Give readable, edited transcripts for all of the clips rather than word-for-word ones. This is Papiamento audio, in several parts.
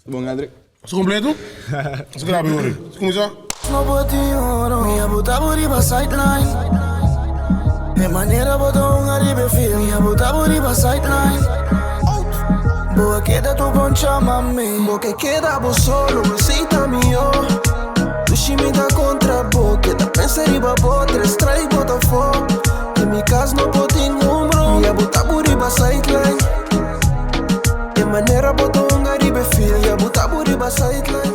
Bon, Hendrik. Su completo? Su grabe hoor. Su cuminsa? No por tin oro. Mi a buta bo riba sideline. E manera bo ta hunga riba e field. Mi a buta bo riba sideline. Bo a keda tu bon chama mi. Bo ke keda bo solo, esei ta mihó. Dushi mi ta kontra bo, keda pensa riba bo, tres strike bo ta fo. Den mi kas no por tin un bro. Mi a buta bo riba sideline. E manera bo ta hunga riba e field, ya bo ta bo riba sideline.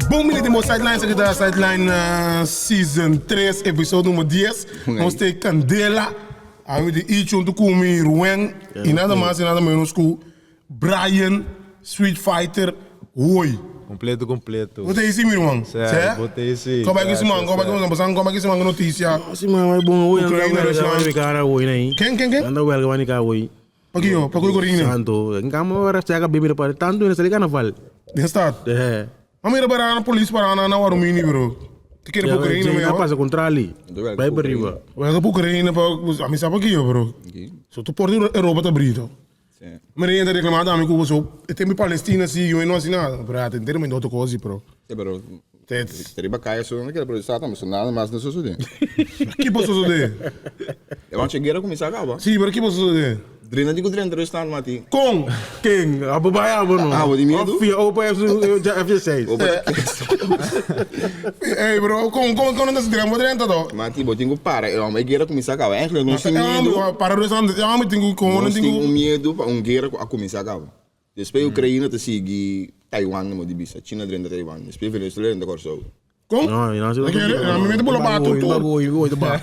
Bon bini den bo Sideline, esaki ta Sideline season 3 episode number 10. Nos ta e candela, ami di Icho hunto cu mi Ruen y nada mas y nada menos cu Brian Street Fighter Hooi. Completo completo. Bo ta esi mi ruman? Sí, bo ta esi. Koba ki siman, koba ki siman, pasan koba ki siman ku noticia. Siman bai bon hoy, anda Ukraina, welga Rusland. bai cara hoy nai. Ken, ken, ken? Anda welga bai nika hoy. Pakio, pakio Corina? Santo, en cambio ora chega bebe de pare tanto en sali carnaval. Den stad? Eh. Ma mira bara na polis para na na Warumini bro. Te kere Ja, Ukraina na me. pasa contrali. Bai pa riba. Welga pa Ukraina pa ami sa pakio bro. So tu por Europa ta brito. Mira hende reclama tambe cu boso e tempo di Palestina si yo no haci nada pero ya ta entero mende otro cos si pero. Si pero te riba caya so no kere protesta tambe so nada mas no sosode. Ki por sosode? E wanchi e guera cuminsa caba. Si pero ki por sosode? Drenta di cu drenta Rusland mati. Con? Ken? Abo bai abo no. Abo di miedu? Of via opa F6. Opa ta keso. Ey bro con con con nan ta sinti bo drenta to? Mati bo tin cu para e homber e guera cuminsa caba eigenlijk nos tin miedu. Para Rusland e homber tin cu con Nos tin un miedu pa un guera cu a cuminsa caba. Despues Ucraina ta sigui Taiwan mo di bisa China drenta Taiwan despues Venezuela drenta Corsou. Kon? No, yo no sé. A mi mente por ba tur tur. Voy, voy, ba.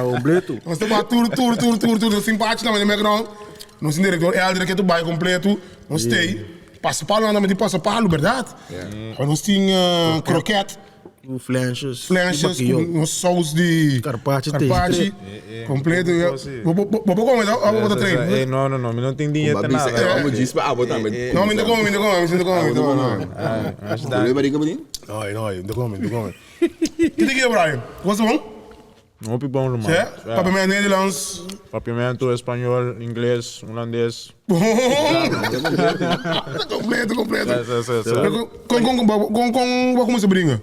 Completo. Nos ta ba tur tur tur tur tur. Nos tin pachi tambe den background. Nos tin director Elder ke tu bai completo. Nos stay. Pasa palo nan tambe tin pasa palo, berdad? Nos tin kroket. Flansjes. Flansjes ku nos saus di Carpaccio carpaccio. Completo. Bo bo bo come of bo ta train? Eh, no, no, no, mi no tin dieta Ba bisa nada. e amo djis pa abo tambe. No, mi ta come, mi ta come, mi ta come, mi ta come. Dole barriga bo tin? No, no, mi ta come, mi ta come. Ki ta kere Brian? Kos ta bon? Hopi bon ruman. Sí? Papiamento Nederlands. Papiamento, español, ingles, hulandes. Completo, completo. Sí, sí, sí. Con, con, con, con, bo cuminsa bringa?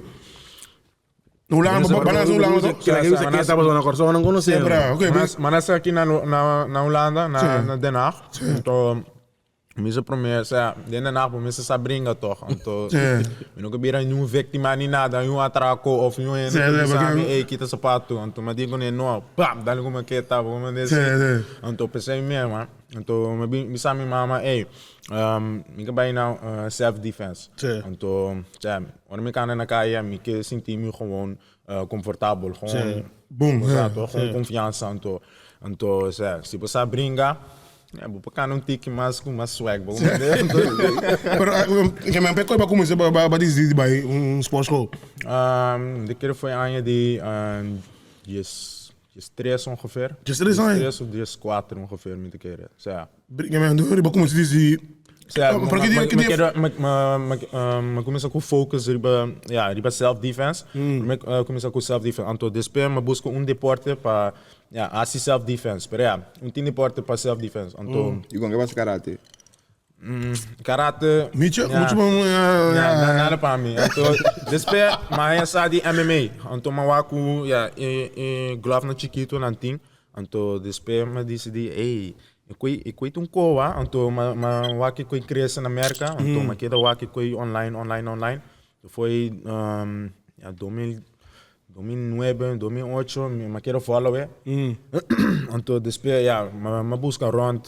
Na Hulanda, bo balansa Hulanda to? Kila ke bisa ke tabata na Kòrsou nan konosé. Siempre, ok. M'a nase aki na na Hulanda, na Den Haag. Anto Mi sa prome, osea, den Den Haag bo mester sa bringa toch. Anto, mi no ke bira niun victima ni nada, niun atraco of niun hende ku bisa mi, ey, kita sapatu. Anto mi a di kuné, no, bam, dale ku maketa, bo mende si. Anto pesei mi man. Anto mi bin bisa mi mama, ey, mi ke bai na self defense. Anto, osea, ora mi kanda na kaya mi ke sinti mi gewoon comfortabel, gewoon, bo sa toch, gewoon confiansa. Anto, anto, osea, si bo sa bringa, Ja, bo por cana un tiki mas cu mas swag, bo comprende? Pero ke men pe koe ba cuminsa ba ba decidi di bay un sportschool? De kere foi aña di dies dies tres ongeveer. Dies tres aña? Dies tres of dies cuater ongeveer mi ta kere, osea. Ke men riba cuminsa dicidi. Osea, Pero ki dia ki dia? Mi cuminsa cu focus riba, ja, riba self defense. Mi cuminsa cu self defense, anto despues mi busca un deporte pa Ya, hasi self defense, pero ya, un tin deporte pa self defense, anto. Y con ke basa karate? Karate. Micho, mucho bon. Ya, nada pa mi. Anto, despues mi a sa di MMA, anto mi a wak cu ya, e e glove nan chikito nan tin, anto despues mi a dicidi, ey, e koe e koe ta un koa, anto mi a wak e koe crece na Merca, anto mi a keda wak e koe online, online, online, foi ya 2000. 2009, 2008, mi a kere follow e. Anto despues, ya, mi a buska rond,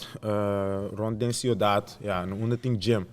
rond den ciudad, ya, na unda tin gym.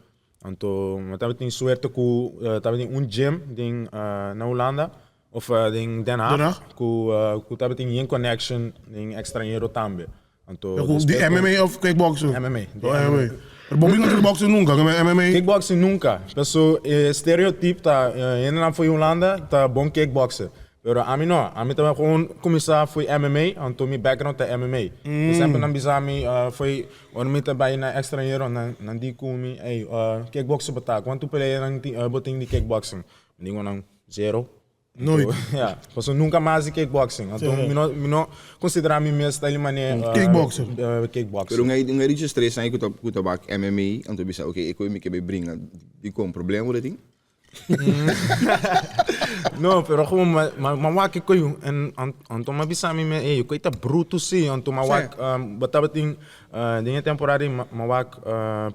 Anto mi tabatin suerte ku tabatin un gym den na Hulanda, of den Den Haag, ku ku tabatin yen connection den extranhero tambe. Anto Di MMA of kickboxing? MMA. Oh, MMA. Pero bo bringa kickboxing nunca, MMA? Kickboxing nunca. Paso e stereotype ta hendenan for Hulanda ta bon kickboxer. Pero ami no, ami ta gewoon cuminsa fo'i MMA, anto mi background ta MMA. Mm. Semper nan bisa mi fo'i ora mi ta bay na extranhero nan nan di cu mi, ey kickboxer bo ta, cuanto pelea nan bo tin di kickboxing? Mi di cu nan, zero. Nooit. Ja, paso nunca mas di kickboxing. Anto mi no mi no considera mi mes ta di manera Kickboxer. kickboxer. Pero un un dicho tres aña ku ta ku ta bak MMA, anto bisa oke e koe mi ke bai bringa dikon problema bo ta tin? No, pero gewoon ma ma ma wak e koe en anto mi a bisa mi mes ey e koe ta bruto si, anto mi a wak bo tabatin den e temporada ey mi a wak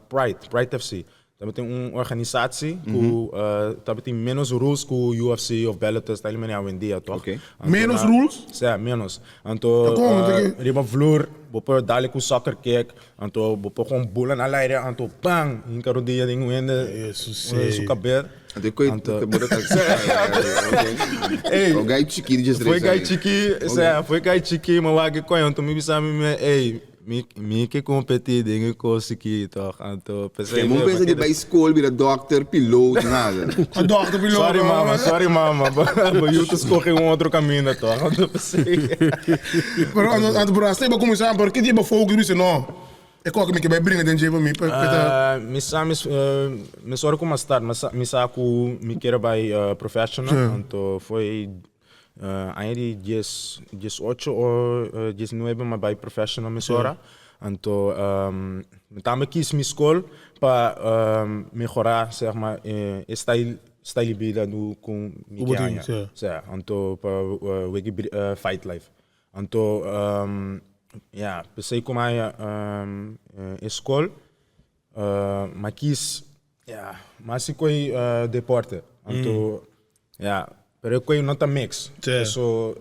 Pride, Pride FC. Tabatin un organisatie ku tabatin menos rules ku UFC of Bellator ta manera awendia toch. Oké. Anto Menos na- rules? Sa, menos. Anto Ta kon, ta ke- riba vloer bo por dale ku soccer kick, anto bo por gewoon bola na laire anto bang, hinka rodia den un hende Jesus, su kabes. Anto e koe Anto- bo ta Ey. O gai chiki di Foi gai chiki, sa, foi gai chiki, ma wak e koe anto mi bisa mi me, ey, Mi mi ke competi den e cos aki toch, anto pesey Ke bon pensa di bai school bira dokter, piloot, nada. A dokter, piloot. Sorry mama, sorry mama, bo yu ta scoge un otro caminda toch, anto pesey. Pero anto anto pero hasta bo cuminsa pero ki dia bo focus bo bisa no e koke mi ke bai bringa den dje pa mi pa ta. Mi sa mi mi sor cu mas start mi sa cu mi kier bai professional anto foi Aña di dies dies ocho o dies nuebe mi a bai professional mesora. Anto mi tambe kis mi skol pa mehora zeg maar e style style di bida ku mi ke haña. Sea, anto pa wiki fight life. Anto ya p'esei ku mi a haña e skol mi a kis ya mas si koe deporte. Anto Ya, pero e koe no ta mix. Sí. So,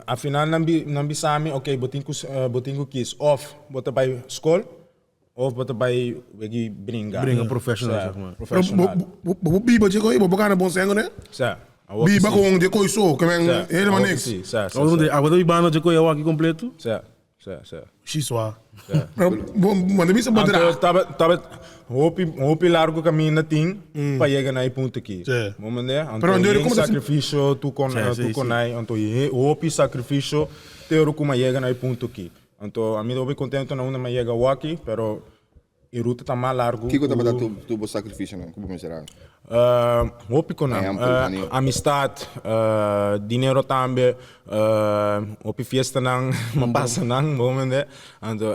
al final nan bi nan bisa mi, ok, bo tin ku bo tin ku kies of bo ta bai skol of bo ta bai wegi bringa. Bringa professional, Sa, zeg maar. Pero bo Professional. bo bo biba dje koe, bo por gana bon sèn kuné? Sa, awor ki Biba si. kon dje koe so, ke men Sa, helemaal awor ki niks. si, sa, sa, Abo sa. ta bibando dje koe awor aki kompleto? Sa. Sa, sa. Shi swa. Pero bo bo ta bisa bo Anto dra. taba taba hopi hopi largo caminda tin pa yega na e punto aki. Sí. Bo mende? Anto Pero Andori, yen como ta sacrificio tu con Sí, tu sí, con sí. nai, anto ye hopi sacrificio te ora cu mi a yega na e punto aki. Anto ami ta hopi contento na unda mi a yega awaki, pero E ruta ta mas largu Kiko tabata ku. tu bo sacrificionan ku bo mester haci? Hopi ku nan. Ehempel, wanneer? Amistad, dinero tambe, hopi fiestanan, mi a pasa nan, bo mende. Anto.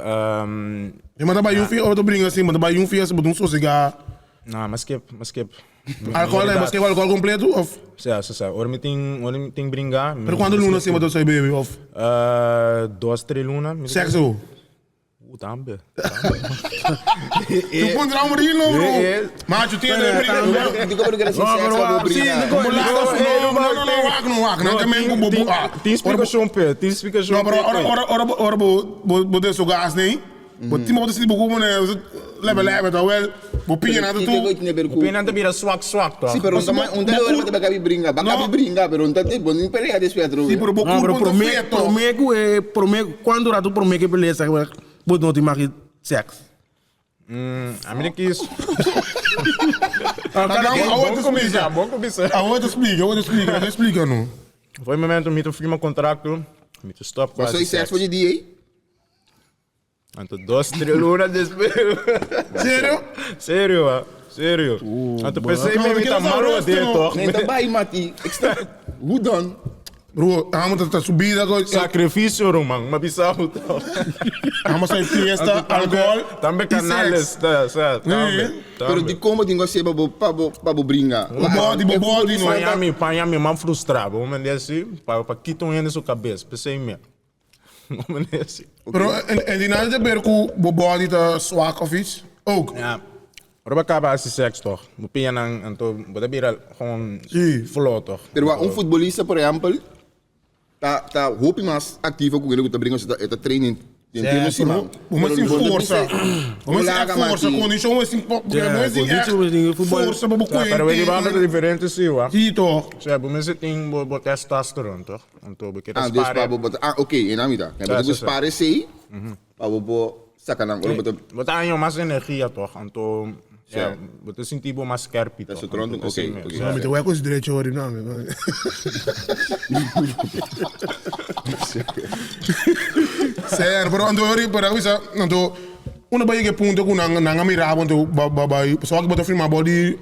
Mi manda bai un fiesta, ora ta bringa asin, manda bai un fiesta, bo ta un sosega. No, mi a skip, mi a skip. Alcohol, bo skip alcohol completo of? Sa, sa, sa. Ora mi tin, ora mi tin bringa. Pero cuanto luna sin bo ta sai bebe of? Dos, tres luna. Sexo? Tambe. Tu pondrá un rino, bro. Macho, tiene de brinca. Dico pero que era sin sexo, bo brinca. Bo laga su no, no, no, no, wak no, wak. Nan también ku bo bo. Tin explicacion pe, tin explicacion. No, pero ora ora ora ora bo bo bo den su gas nei. Bo tin bo si bo ku ne lebe lebe ta wel. Bo pia nan tu. Bo pia nan ta bira swak swak to. Si, pero un ta un ta ora bo ta baka bi brinca. Baka bi brinca, pero un ta bo ni pelea despues atrobe. Si, pero bo No, pero kurpo ta prome, feto. prome ku e, prome, kuantu rato prome ke pelea sa bo no tin maki seks? A mi ta kis. Awor ta splika. Bon kumisa. Awor ta splika, awor ta splika, awor ta splika no. Foi momento mi ta firma contrato, mi ta stop ku Paso hasi e seks seks. for di dia ei? Anto dos, tres luna despues. Serio? Serio, ah. Serio. Anto pensei No, mi mi ta quiero malo saber de esto. toch. Nee, ta bai, Mati. Ik snap het. Hoe dan? Bro, amo ta su vida ko. Sacrificio, ruman. Ma bisa bo toch. Amo sa fiesta, alcohol. Tambe y sex. canales, ta, sa, tambe. Pero di como tin go seba bo pa bo pa bo bringa. Bo body, bo body no. Paña mi, paña mi man frustra. Bo mende así, pa pa kita un hende su cabes. Pensei mi. Pero en di nada te ber ku bo body ta swak of iets? Ook. Ja. Ora bo kaba hasi seks toch? Bo piña nan anto bo ta bira gewoon Sí. flow toch? Pero wa un futbolista por ehempel ta ta hopi mas activo ku kende ku ta bringa ta e ta train den den siman. Bo mester tin forsa. Bo mester tin forsa, kondishon mester tin bo mester tin echt forsa pa bo Ja, pero wiki banda ta diferente si wa. Sí toch. Sea, bo mester tin bo bo testosteron toch? Anto bo keda Ah, dus sparen. pa bo bo ah, oké, en dan mita. Bo ta sparen esei pa bo por saca nan ora bo ta. Bo ta haña mas energia toch, anto ja, bo ta sinti bo mas skerpi toch. Testosteron, Anto oké, esei mes, oké. ja. Mi ta wak ku su derecho hori nan. Ser, pero anto hori, pero bisa, anto uno bai yega e punto ku nan nan a mira bo anto ba ba bai, pasobra bo ta firma bo di.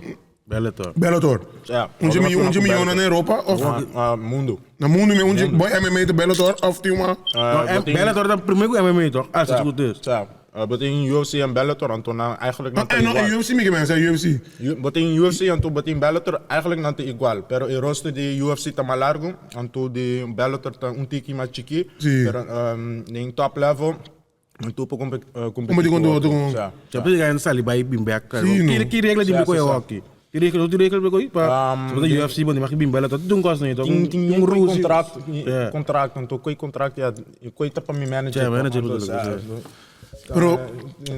Bellator. Bellator. Ja. Un dje miljoen, un dje miljoen na Europa of Ah, mundo. na mundo me un dje boy MMA te Bellator of tin uma No, Bellator ta primer ku MMA toch? Ah, si goed is. Ja. But in UFC en Bellator, anto na eigenlijk No, nan ta eh, no, igual. UFC mi ke men, UFC. But in UFC anto but in Bellator eigenlijk nan ta igual. Pero e roster di UFC ta mas largo, anto di Bellator ta un tiki mas chiki. Si. Pero den top level, nan tur por competi Competi con cu otro. otro. Ja. Ja, pero ga sali bai bin back. Si, no. Ki ki regla di Ja, biko si, e si. hockey? Ki regla, ki regla biko pa. Um, UFC bon, mag bin Bellator. Doen kos niet toch? Tin tin Un un ruzie. contract, Ja. contract, anto koi contract ja, koi ta pa mi manager. Ja, manager anto, bedoel ik, ja, ja. Pero,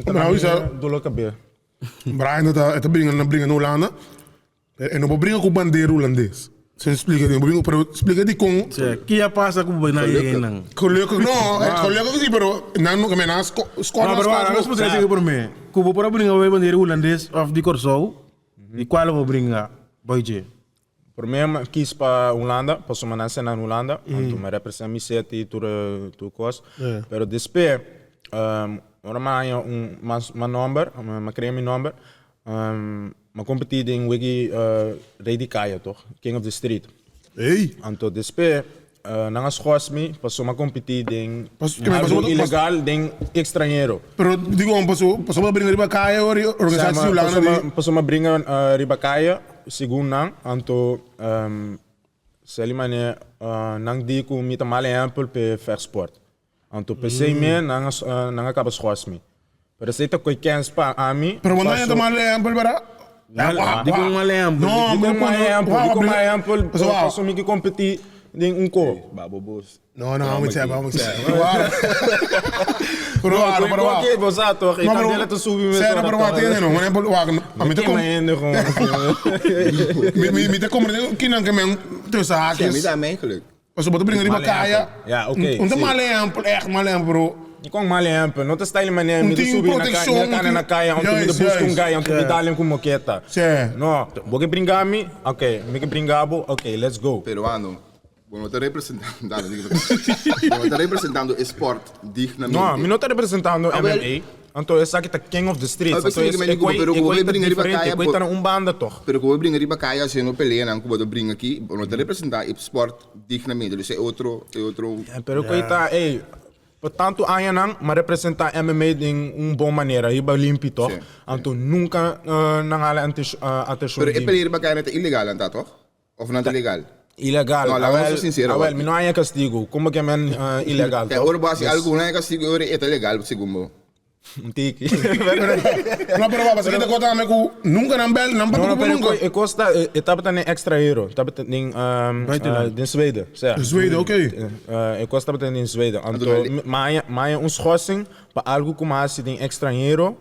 maar nou is dat- dolor cabe. Brian dat het brengen na brengen Holanda. En op brengen ku bandeira holandês. Ze explica, die brengen pero explica die kon Ja, ki a pasa ku bai na Gelukkig. nan. gelukkig no, gelukkig is pero nan no men as score No, pero ahora nos podría decir por mí. Kubo por bringa bai bandeira holandês of di Corsou. Di qual vou bringa? Boije. Por mim, quis para Holanda, passou uma nasce na Holanda, mm. me representa mi set e tudo tu cos. Pero después, ora mais um mas ma number, ma criei mi number, ma competi in wiki Rei di Kaya toch, King of the Street. Hey, Anto después, nanga schors mi, passou ma competi in Pas- que me algo passou- ilegal, den extranjero. pero digo paso paso ba brengen riba kaya organisatie Holanda die Passou ma bringa riba kaya, segundo nang, anto seli mane nang di ku mi ta male ampel pe vechtsport. Anto pensei me nang nang acaba schors mi. Pero sei ta koi kens pa ami. Pero wanneer je maar ampel bara Di kon male ampel. No, Di kon male ampel, di kon male ampel. Paso wa. Paso mi ki competi den un ko. Babo bos. No, no, moet zeggen, moet zeggen. Pero wa, pero wa. Oké, bosa toch. Ik kan delen te subi me. Sério, pero wa tiene no, maar ampel wa, a mi te kom. Mi mi mi te kom kinan ke men tussen Ja, mi haakjes. daar eigenlijk. Paso boto brengen riba kaya. Ja, oké, Un te zie. male ampel, echt male ampel, bro. Je kon male ampel, não te style mané, Um me team subi na proteção, na um kana team- na kaya, um me Juist, busca um juist. guy, um me dá com moqueta. Sim. No, vou que brincar me, ok, me que bringabo, ok, let's go. Peruano. Bueno, está representando, bueno, está representando sport dignamente. No, me não tá representando Ah, wel. MMA. Então esse aqui tá King of the Streets. Ah, Então pero esse sim, é pero coi como tá brinca riba diferente, kaya, coi bo- tá na um banda toch. Pero como brinca riba kaya, se no pelea, não como brinca aqui, bueno, está representando sport dignamente. Isso é outro, é outro. É, Pero coi tá, ei, portanto aia não, mas representar MMA de um bom maneira, riba limpo toch. Sim. Então nunca não há antes atenção. Pero e pelea riba kaya não é ilegal, não tá, toch? Of não é legal? Ilegal. No, laat Ah, wel, ons sincero ah, wel, worden. mi no haya castigo. Como que men ilegal? Kaya toch? ora basi Dus, algo não é castigo, ora é legal, segundo. Um tiki. No, pero wa, paso que te kota me ku nunca nan bel, nan No, no, papo pero nunca. e costa, e tava também extra hero. Tava em Buitenland. in Zweden. Ja. Zweden, oké. E costa tava em Zweden. Anto, Anto, maar maar um schorsing pa algo como assim em estrangeiro.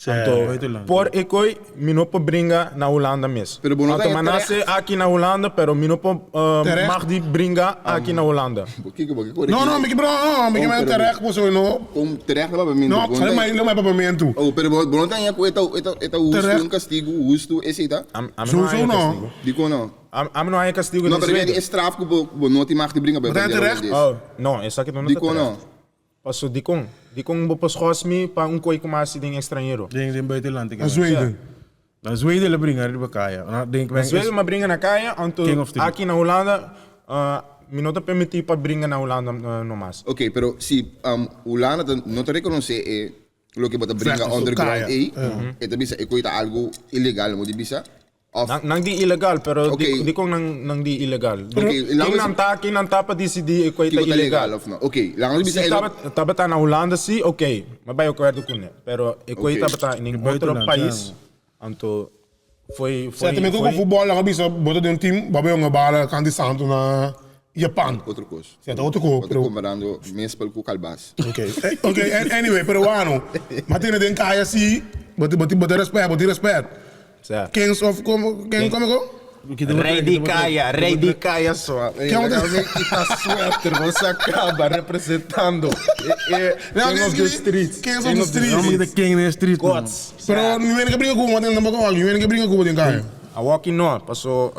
Anto, buitenland. por e coi, mi no po bringa na Holanda mesmo. Pero bono Anto, tá maar nase aqui na Holanda, pero mi no po Terecht. mag die bringa aqui na Holanda. Kiko, kiko. No, no, mi ke bro, no, mi ke men terecht paso no. Kom terecht na papamento. No, sale mai lo mai papamento. Oh, pero bono tá com eta eta eta justo Terecht. um castigo justo esse tá? Am Sowieso no. Dico no. Am no haya castigo No, in pero Zweden. é straf que bo no te mag te brinca Maar terecht? Oh, no, essa aqui não Dico no. Passo di con. Di con bo pas mi pa un koi como assim den estrangeiro. Denk in buitenland. Na Zweden. Na Zweden le bringa riba kaya. Na denk Na Zweden maar brengen na kaya, anto King of the aqui na Holanda, mi não te permiti pa brinca na Holanda no mais. Ok, pero si Holanda no te reconoce lo que bota brinca Vechten, underground kaya. e, e te bisa e coita algo ilegal, mo di bisa. Of Nang, nang di ilegal, pero Ok. di, di con nang, nang di ilegal. Ok, Quem laat me- não tá, quem não tá pa decidir e coita que bota ilegal. legal of no. Ok, lang bisa Se tava, tava tá na Holanda sim, ok, mas vai eu quero com né. Pero e coita Ok. tava tá em outro Buitenland, país, anto foi foi Certo, também com foi futebol, lá bisa bota de um time, babe uma bala, kan di santo na Japan. outra coisa. Certo, outro co, Bota pero comparando mespel com calbas. Ok, ok, anyway, peruano. Maar tiene den kaya si, bote bote bote respect, bote respect. Certo. Kings of como, king como como? Rei de Caia, Rei de Caia só. Kita sweater, você acaba representando. Não, King of the streets. Kings of the streets. Não, de king in the street. Gods. Pero nu weet ik bringa ku, want dan bako, nu weet ik bringa ku den kaya. A walking no, passou.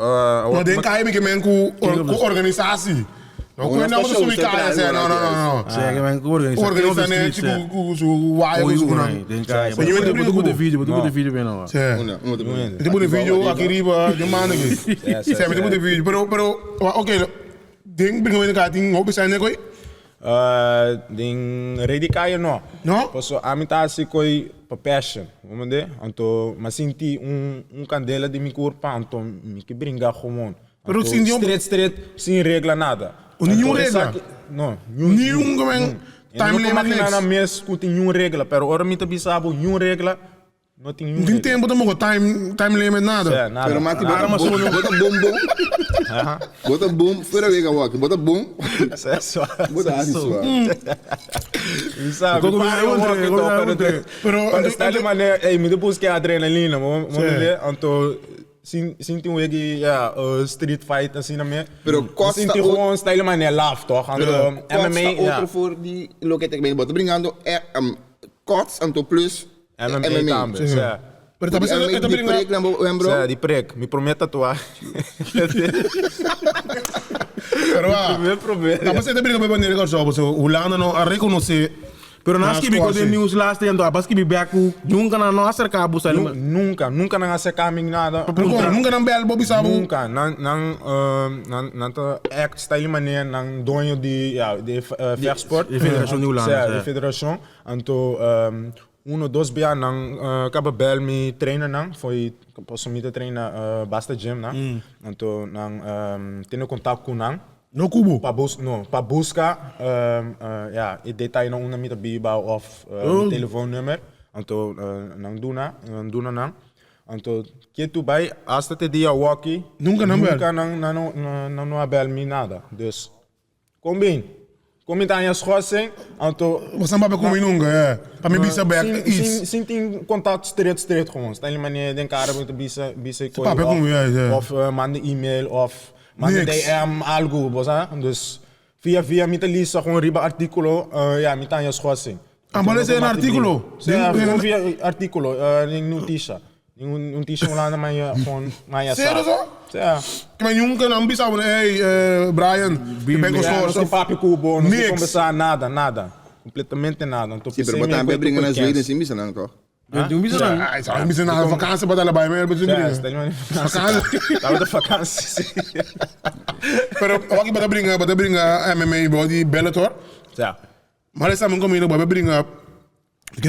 Maar den kaya mi ke men ku ku organisatie. No ku nan boso subi kaya se, no no no no. Se ke men organisa. Organisa ne chi ku ku su waya ku su kunan. Den kaya. Bo tu ku de video, bo tu ku de video bena wa. Se. Mi ta pone video aki riba, den manda aki. Se mi ta pone video, pero pero ok, den bringa kaya tin hopi sende koy? Den rey di kaya no. No? Paso ami ta hasi koy pa passion, bo mende? Anto mi a sinti un un kandela den mi kurpa anto mi ke bringa gewoon. Pero sin niun. Stret stret sin regla nada. O niun regla? No. Niun gewoon time limit niks. No imagina nan mes ku tin niun regla, pero ora mi ta bisa bo niun regla, no tin niun No tin regla. tempo tampoco, time time limit nada. Sea, nada. Pero Mati, bo ta bom, bo ta bom bom. Bo ta bom, fuera wega wak, bo ta bom. Sea, sua. Bo ta hasi sua. Mi sabi, Koko para mi wak entre, to, koko mi pero entre. Pero pero sta di manera, ey, mi ta buska adrenalina, bo bo mende? Anto Sin sin tin wegi ja street fight asina me. Pero kosta Sin tin gewoon style manera laf toch? Anto Pero MMA kosta ja. otro voor di loke ta bo ta bringando kots anto plus MMA tambe sa. Pero ta bisa e ta Di bringa. prek nan bo bro. Sa di prek mi prome tatuahe. Pero a. Mi prome prome. Ta bisa e ta bringa pa e bandera di Kòrsou pasobra Hulanda no a rekonosé. Pero nan a skibi ku den news laatste dia anto aba skibi bek ku nunka nan no a aserka bo sali. Nunka, nunka nan a aserka mi nada. Pero kon, nunka nan bel bo bisa bo? Nunka, nan nan nan nan ta act style manera nan doño di ya di e vechtsport. Di federashon di Hulanda. Sa, di federashon. Anto uno dos bia nan kaba bel mi trainer nan fo'i pasobra mi ta traina basta gym nan. Anto nan tene kontak ku nan. No cubo. Pa bus no, pa busca ya e detayenan unda mi ta biba of mi telefoonnummer. Anto nan duna, nan duna nan. Anto ke tu bai hasta te dia awoki. Nunca nan bel. Nunca nan nan no a bel mi nada. Dus kon bin? Kon mi ta haña schorsing? Anto. Bo sa papia ku mi nunca, eh. Pa mi bisa bek iets. Sin tin contact straight straight gewoon. Sta in manier den kara bo ta bisa bisa Si papia ku mi, ja, ja. Of manda email of manda Niks. DM algo, bo sa. Dus via via mi ta lisa gewoon riba articulo, ja mi ta haña schorsing. Ah, bo lesa den articulo? Ja, gewoon via articulo, den noticia. Un noticia Hulanda maya gewoon maya sa. Serio so? Ja. Ke men nunca nan bisa bo hey Brian, je bent Ja, geschorst no tin of papia ku bo, no tin niks. conversa nada, nada. Completamente nada. Anto Si, pero pesei bo mi tambe a bringa na koe Zweden kens. sin bisa nan toch? Huh? Tin bisa nan. Ay, sa bisa nan vakantie pa dala bai mer bisa Ja, bringa. stel je maar in Vakantie. Tawata vakantie, si. Pero wak bo ta bringa, bo ta bringa MMA bo di Bellator. Ja. Maar esa mi comida bo bringa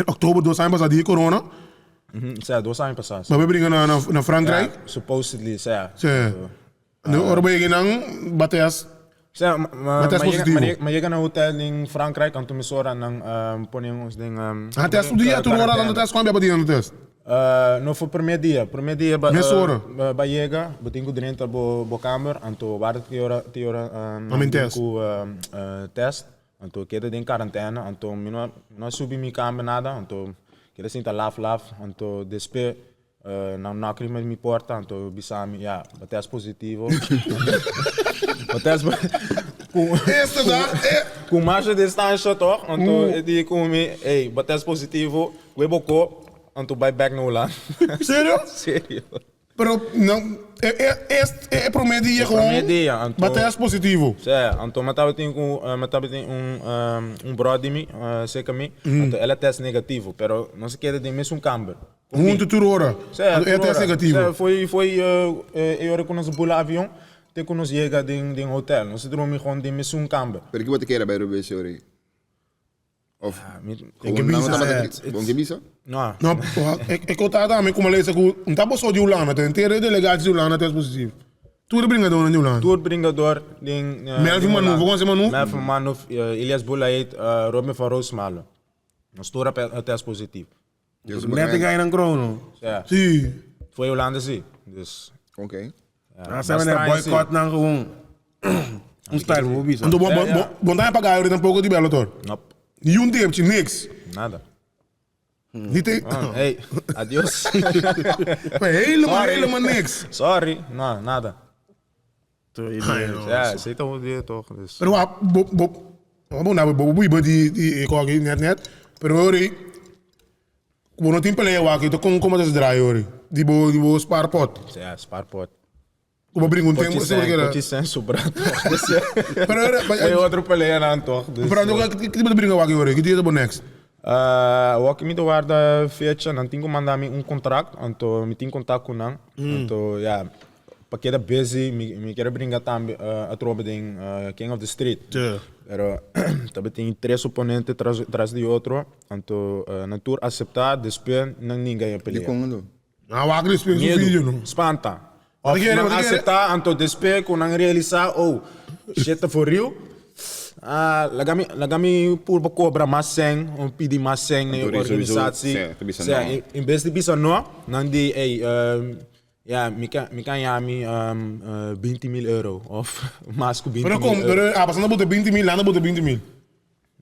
oktober dos aña pasa di corona. Sa, dos aña pasa. Bo bringa na na na Frankrijk. Ja, supposedly, sa. Sí. Nu ora bo yega nan bateas. Sa, Bateas positivo. Ma yega na hotel in Frankrijk, anto mesora nan pone ons den Ah, test un dia, tur ora nan test, cuan bia bo dia nan test? No for prome dia, prome dia ba Mesora. ba yega, bo tin cu drenta bo bo kamer, anto warda te ora te ora Nan test. ku test. Anto keda den karantena, anto mi no no a subi mi kamber nada, anto keda sinta laf laf, anto despe nan knock riba mi porta, anto bisa mi ya, bo test positivo, bo test ku Esta dag e. ku masha distansha toch, anto e di ku mi, ey, bo test positivo, kue bo ko, anto bai bek na Hulanda. Serio? Serio. Pero no, e e e e prome dia E prome gewoon dia, anto- ba test positivo. Sí, anto mi tabatin ku mi tabatin un un bròder di mi serka mi, anto el a test negativo, pero nos a keda den mesun kamber. Huntu tur ora. Sí, Anto e tur test ora. negativo. Sí, foi foi e ora ku nos a bula avion te ku nos yega den den hotel. Nos a drumi gewoon den mesun kamber. Pero ki bo ta kere bai Rubén ori? Of Tem que gewoon bisa, nan eh. tabata bon ke bisa? No. No, e e kota tambe kuma lesa ku un ta boso di Hulanda, ta entero e delegatie di Hulanda test positivo. Tur bringadornan di Hulanda. Tur bringador den Melvin Manuf, bo konoce Manuf? Melvin Manuf, Elias Boulaid, Robin van Roosmalen. Nos tur a test positivo. Net e gainan krono. Ja. Si. Foi Hulanda si. Dus. Oké. Ja, sa men boycott nan gewoon. Un style bo bisa. Anto bo bo bo bo ta paga euro tampoco di Bellator. Nop. Ni un depchi, niks. Nada. Ni te. Hey, adios. Helemaal, helemaal niks. Sorry, no, nada. Ja, zit al weer toch. Dus. Pero wa bo bo bo na bo bo bo di di e koki net net. Pero ori bo no tin pelea waki, to kon kon ta draai ori. Di bo di bo spaarpot. Ja, spaarpot. Ku bo bringa un tempu, Kochi seguro sen, que era. kochi sen sobra toch. Pero era, Foi otro pelea nan toch. Dus, pero ando ki tipo de bringa wak yore? Ki dia ta bo next? Wak mi ta warda fecha, nan tin ku manda mi un contract, anto mi tin contact ku nan. Anto ya, pa keda busy, mi mi kier a bringa tambe atrobe den King of the Street. Pero tabatin tres oponente tras tras di otro, anto nan tur acepta, despues nan ninga e pelea. Dikon anto? Nan wak despues su Miedu, video no. spanta. Wat Of kere, nan wat kere? acepta, anto despues ku nan realisa, oh, shit ta for real. Ah, laga mi, laga mi purba cobra mas sèn, of pidi mas sèn na e Anto ri sowieso, organisatie. sè, ta bisa Sè, no. in, in bes di bisa no, nan di, ey, ya, mi kan, mi kan yami 20 mil euro, of mas ku 20 Pero mil kom, euro. pero a pasando bote 20 mil, landa bote 20 mil.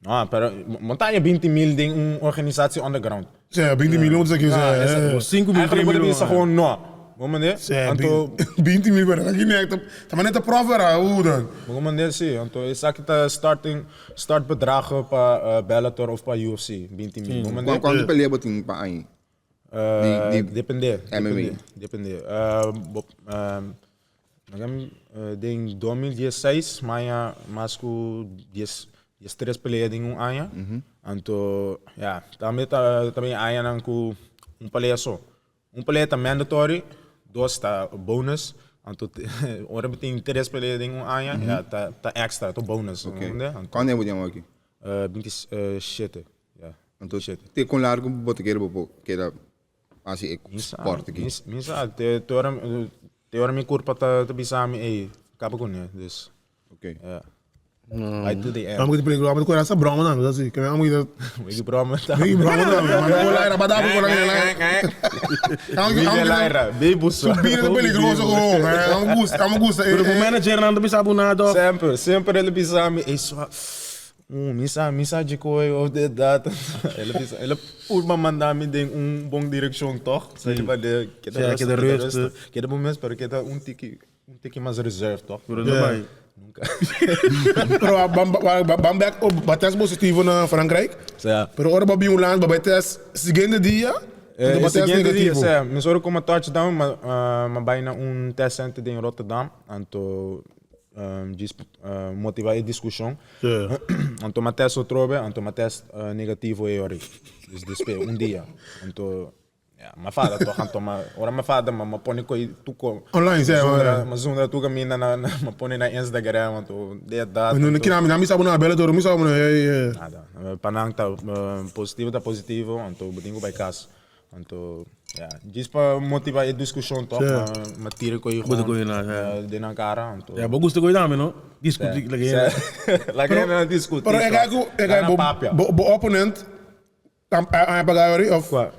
No, pero montaña 20 mil den un organisatie underground. Sè, 20 mil, no te Ah, sè. 5 mil, 3 Eigenlijk mil. moet je gewoon no. Bo mende? Sè, Anto, 20 mil, pero aki nek, ta maar net de prof era, hoe dan? bo mende si, anto esaki ta starting startbedragen pa Bellator of pa UFC, 20 mil. Bo mende? Kuantu pelea bo tin pa aña? Di Depende, MMA. depende, depende. Bo, Nagan den 2016 maya mas ku dies dies tres pelea den un aña. Anto ya tambe ta tabatin añanan ku un pelea so. Un pelea ta mandatory, dos ta bonus. Anto ora bo tin tres pelea den un aña ya ta ta extra, ta bonus. Ok. Comprende? Anto Kuantu aña bo tin awor aki? 27, ya. Anto te kon largu bo ta kere bo por keda hasi e sport aki? Mi sa, te ora Te ora mi curpa ta ta bisa mi ey caba cu ne dus. Ok. Yeah. Right to the end. Amo ki peligro, amo ki esa broma nan, así, que amo ki Wiki broma ta. Wiki broma nan, man ko laira, bada ko laira. Vive laira, baby Su vida ta peligroso gewoon, eh. Amo gusta, amo gusta. Pero bo manager nan ta bisa bo nada of? Semper, semper el a bisa mi ey swa. Mi sa, mi sa djikoe of dit dat. El a bisa, el a purba manda mi den un bon direccion toch. Sa di de keda Ja, rustig, keda keda rustig. rustig. Keda bo mes, pero keda un tiki, un tiki mas reserved toch. Pero no bai. Nunca. Pero ban ban ban back op ba test positivo na Frankrijk. Sa. Pero ora bo bin Hulanda bo bai test siguiente dia, Eh, bo test siguiente dia, negativo. sa, mi soro como touchdown, ma, ma bai na un test center den Rotterdam. Anto Djis motiva e diskushon. Anto m'a test otrobe, anto m'a test negativo e ora. Dus despues un dia. Anto ya, m'a fada toch, anto m'a ora m'a fada m'a pone koe tuko. Online, sè, M'a zundra, m'a zundra tur kaminda na m'a pone na Instagram, anto dit dat. No, kina mi, mi sa bo na bela toro, mi sa bo na, Nada. Pa nan ta positivo ta positivo, anto bo tin ku bai kas. Anto, ja, djis pa motiva e diskushon toch, ma, ma tira koe Bo ta gewoon koe na, ja. den nan kara, anto. Ja, bo gusta koe dame, no? Diskuti, like Sè, Laga hende nan diskuti Pero e toch. kai ku, e kai Laga nan bo, papia. bo, bo opponent a a paga yori of? Kua?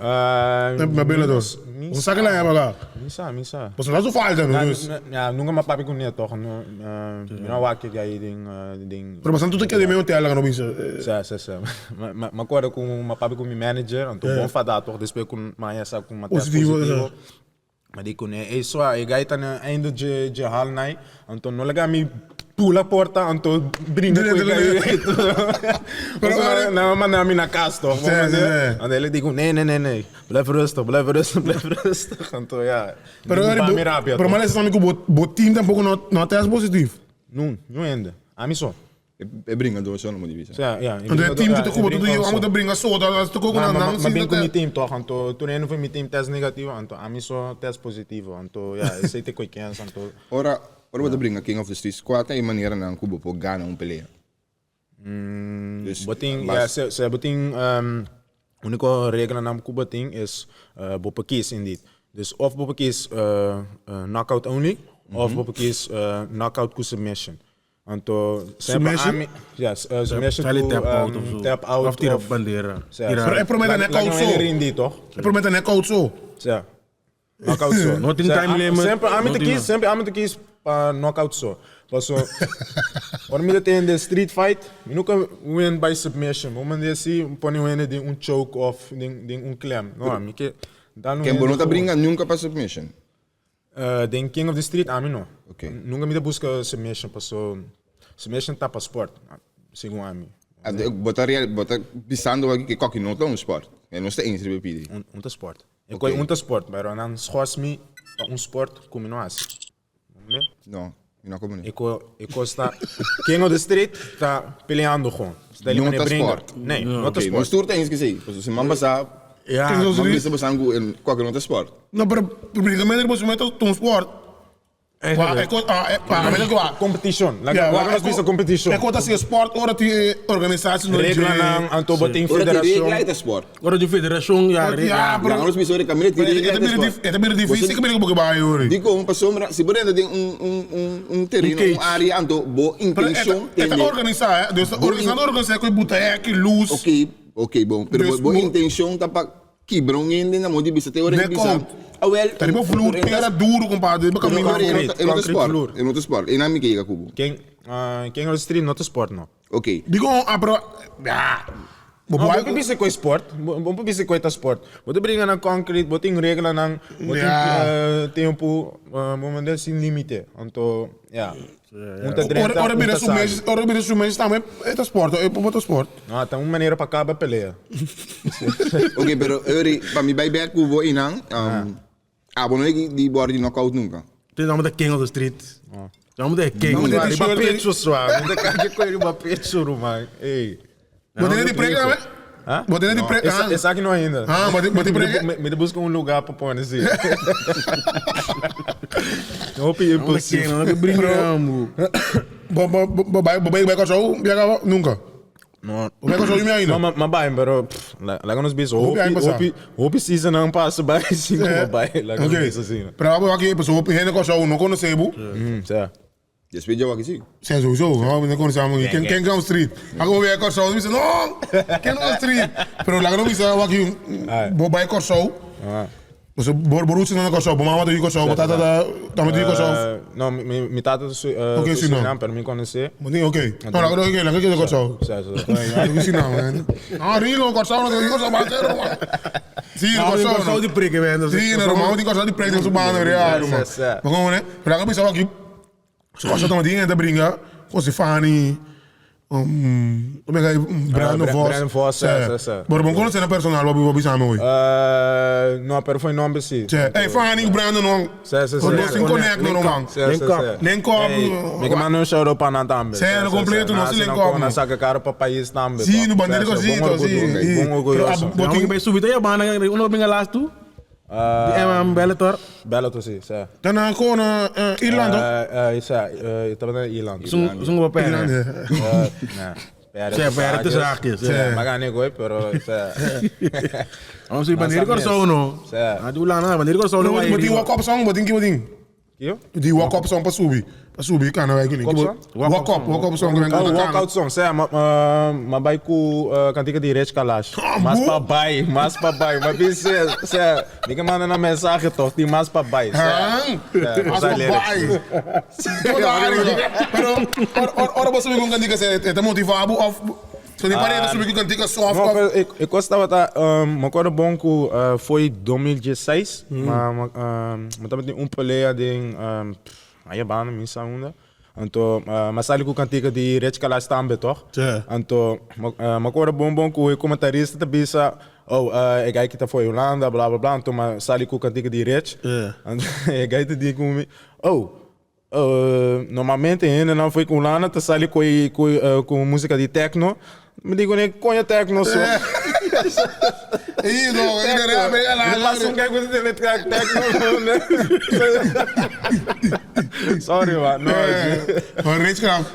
Ma bela dos. Mi Bo sa kila a paga? Mi sa, mi sa. Bo sa su falta no, dus. Ja, nunca m'a papia kuné toch, no, mi no a wak e den, den. Pero bo sa tur ta keda den hotel laga no bisa. Sè, sè, sè. Ma acorda cu ma papia cu mi manager, anto bon fada toch despues cu mi haya sa cu mi test positivo. Mi di cune, ey sua, e guy ta na einde dje dje hal nai, anto no laga mi pula porta anto bringa cu e guy. Pero nan a manda mi na cas toch, anto el a di cu nee nee nee nee, blijf rustig, blijf rustig, blijf rustig, anto ya, Pero mi rabia Pero toch. ma lesa mi cu bo team tampoco no test positivo. Nun, nun hende, ami so. E bringa door zo, no di bisa. Ja, ja. Anto e team ku ta kuba tudu amo ta bringa so, ta ta koko nan nan Ma bin ku mi team toch, anto tur hende for mi team test negativo, anto ami so test positivo, anto ja, esei ta koe kens, anto. Ora, ora bo ta bringa King of the Streets, kua ta e maneranan ku bo por gana un pelea? Dus, Bo tin, ja, se, se bo tin uniko reglanan ku bo tin is bo por kies indeed. Dus of bo por kies knockout only, of bo por kies knockout ku submission. Anto semper Submission? ami, ja, submission Charlie ku tap out of zo. tap out Of tira bandera. Sa, Tira. Pero e promete Laga knockout un so. hende rindi toch? E promete knockout so. Sa. Knockout so. No tin Sa, time limit, Semper ami no te tin kies, nada. semper ami te kies pa knockout so. Paso ora mi ta ten den street fight, mi nunca win by submission. Bo manda si pone un hende den un choke of den den un klem. No, mi ke dal un Ken bo hende no ta gewoon. bringa nunca pa submission? Den King of the Street ami no. Ok. Nunca mi ta busca submission paso submission ta pa sport, segun ami. Bo ta real, bo ta bisando aki ke koki no ta un sport. E no sta eens riba pidi. Un ta sport. E koi un ta sport, pero nan schors mi pa un sport ku mi no hasi. No, mi no komo E ko e kos ta King of the Street ta peleando gewoon. Sta No ta sport. Nee, no ta Oké, sport. nos tur ta eens que sí. Paso siman pasá, Ja. King of the man Street. bisa bosan ku en kwalke no ta sport. No, pero publicamente bo meta un sport. Wa, e ko, ah, e, pa, meta ku wa. Competition. Laga Ja, laga nos bisa competition. E ko ta si sport ora ti organisatie no Reglanan, anto bo tin Ora ti federacion. regla e ta sport. Ora di federacion, ja, Ja, ja. pero- Laga nos bisa ora camina ti regla E e ta sport. ta bira difícil que bo bai ori. Dikon, pasobra si bo renta den un un un un tereno, Un un cage. área, anto bo Pero intenshon e ta tende. organisá, eh. Dus organisando organisá ku buta hek, luz. Ok, ok, bon. Pero Dus bo, bo bo- intenshon ta pa kibra un hende na modo di bisa te ora Nee, di bisa. kom. Ah, wel. Ta riba vloer, tera duro, compadre. Riba Pero camino. ora e no ta- e no ta Concrete sport. vloer. E no ta sport. E na mi ke yega kubo. King, ah, King of the Street no ta sport no. Ok. Digo, ah, pero ja. Bo No, boy- bo por bisa ku sport. Bo bo por bisa ku ta sport. Bo ta bringa na concrete, bo tin reglanan, bo tin Ja. eh, tempo, eh, bo manda sin limite. Anto, ja. Un ta Ora drenta, ora un bira ta su sali. mes, ora bira su mes tambe, e ta sport, e ta sport. No, ta un manera pa kaba pelea. Ok, pero Uri, pa mi bai bek ku bo einan, um, abo no yega di bòrdi knockout nunka. Tin nan ta king of the street. Nan ta king. Nan ta Riba shirt- pecho swa. Mi ta kaki koe riba pecho, ruman. Ey. Bo tene di prek tambe? Ha? Bo tene di prek? Esa, Ah. esaki no ainda. Ah, bo tin prek? Mi ta buska un lugar pa pone si. Hopi impulsief. Nan ta bringa, mo. Bo bo bo bai bo bai bai Kòrsou biaga nunka? No. Bo bai Kòrsou yumi ainda? No, ma bai, pero pff, laga nos bisa. Hopi Hopi, aña pasá. hopi, hopi season nan pasa bai sin ku bo bai. Laga nos Oké. bisa asina. Pero abo aki pasobra hopi hende Kòrsou no konosé bo. Mm, sa. Despues djawa ki si. Sè sowieso, no no konosé amo aki. Ken ken Ground Street. Ako bo bai Kòrsou, mi bisa no, ken Ground Street. Pero laga nos bisa abo aki bo bai Kòrsou. Pasobra bo bo roots ta na Kòrsou, bo mama ta di Kòrsou, bo tata ta tambe ta di Kòrsou. No, mi mi tata ta Ok, ta Surinam. Surinam, pero mi konosé. Bo tin ok. No, laga ok, laga keda Kòrsou. Sa, sa, sa. Laga Surinam, man. No, Rilo, Kòrsou no ta di Kòrsou, ba sero, man. Si, Nan Kòrsou. Kòrsou di preke, man. Si, no, ruman, di Kòrsou di preke den su banda, real, ruman. Sa, sa. Bo komo, ne? Pero laga bisa aki, su Kòrsou ta tin hende ta bringa, José Fani, Brandon Vos. Brandon Vos, sa, sa, sa. Pero bon conoce na personal, bo bisa mi hoy. No, pero foi nomber si. Che, hey Fani, Brandon, no. Sa, sa, sa. Nos sin connect, no, man. Sa, sa, sa. Link up. Mi ke manda un shout out pa nan tambe. Sa, no completo, no, si link up, Na no. saca caro pa pais tambe. Si, no bandera cosito, si. Bon orgulloso. Pero, Bo tin bay subita ya bana, uno binga last tu. Di MM Bellator. Bellator, si, sa. Daarna gewoon Ierland, toch? Sa, ik tabata na Ierland. Zung zung pa Ierland, pera. ja. Nee, pera Sa, pera tussen haakjes, ja. Maar ga niet gooi, pero sa. Vamos ir bandeira Kòrsou no. Sa. Ah, di Hulanda, bandeira Kòrsou no. Maar die walk-up song, wat denk je, wat denk Kio? Die walk-up song pa subi. Pa subi, kan nou eigenlijk niet. Walk-up song? Walk-up, walk-up song. Oh, walkout song. Sa, ma, ma bai ku kantika di Rich Kalash. Ah, Mas boe? pa bai, mas pa bai. Ma bis, sa, mi ke manda na mensaje toch, die mas pa bai. Sa, Hang? sa, Mas sa pa lyrics. bai. Pero, ora bo subi ku kantika sa, e ta motiva bo of So di parede subi ku kantika soft No, of pero ik, ik was tabata, um, me acuerdo bom ku uh, foi 2016, ma, ma, um, ma tabata un pelea den, um, pff, aí banda, mi sa unda. Anto, uh, ma sali ku kantika di Rich Kalash tambe, toch? Ja. Anto, ma, uh, me acuerdo bom bom ku e comentarista ta bisa, oh, uh, e gai ki ta foi Holanda, bla bla bla, anto ma sali ku kantika di Rich. Ja. Anto, e gai ta di ku mi, oh, Uh, normalmente hende nan foi ku Hulanda ta sali ku ku uh, ku música di techno. Mi digo ne coño techno so. Ih, no, Mi pasa un gag with the techno. Sorry man. No. Maar Rich Kalash,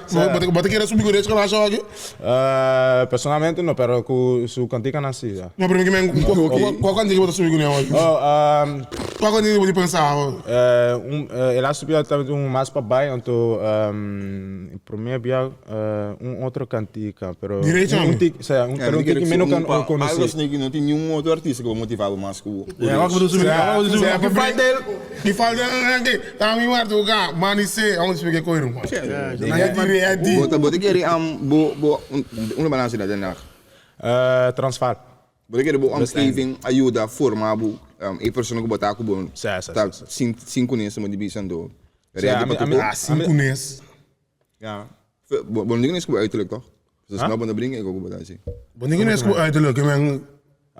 wat ik hier subi ku Rich Kalash aki? Uh, personalmente no, pero ku su cantica nan si. Ja. No, pero mi men, qual cantica bo ta subi ku ne aki? Oh, um, Qual cantica bo di pensa? Uh, un, uh, el a subi tabata un mas pa bai, anto um, prome bia uh, un otro cantica, pero Direito, un, un homem. tic, sea, un, pero un tiki menos can conocí. Algo asina no tin niun otro artista ku bo motiva bo mas ku Ja, wak bedoel subi, wak bedoel subi. Ki falta el? Ki falta el? Ta mi martu ka, mani se, amo subi ke koiru. Ready, ready. Bo ta bo ta kere am bo bo unda balansa na Den Haag? Uh, Transvaal. Bo ta kere bo omgeving a yuda forma bo e persona ku bo ta ku bo Sa, sa, ta sa, sa. sin sin kunes mo di bisa ando Sa, ready pa ami- tur ami- kos. Ah, sin kunes. Ja. Bo bo no tin kunes ku bo uiterlijk toch? Dus no bo no bringa e ku bo ta hasi. Bo no tin kunes ku bo uiterlijk, men.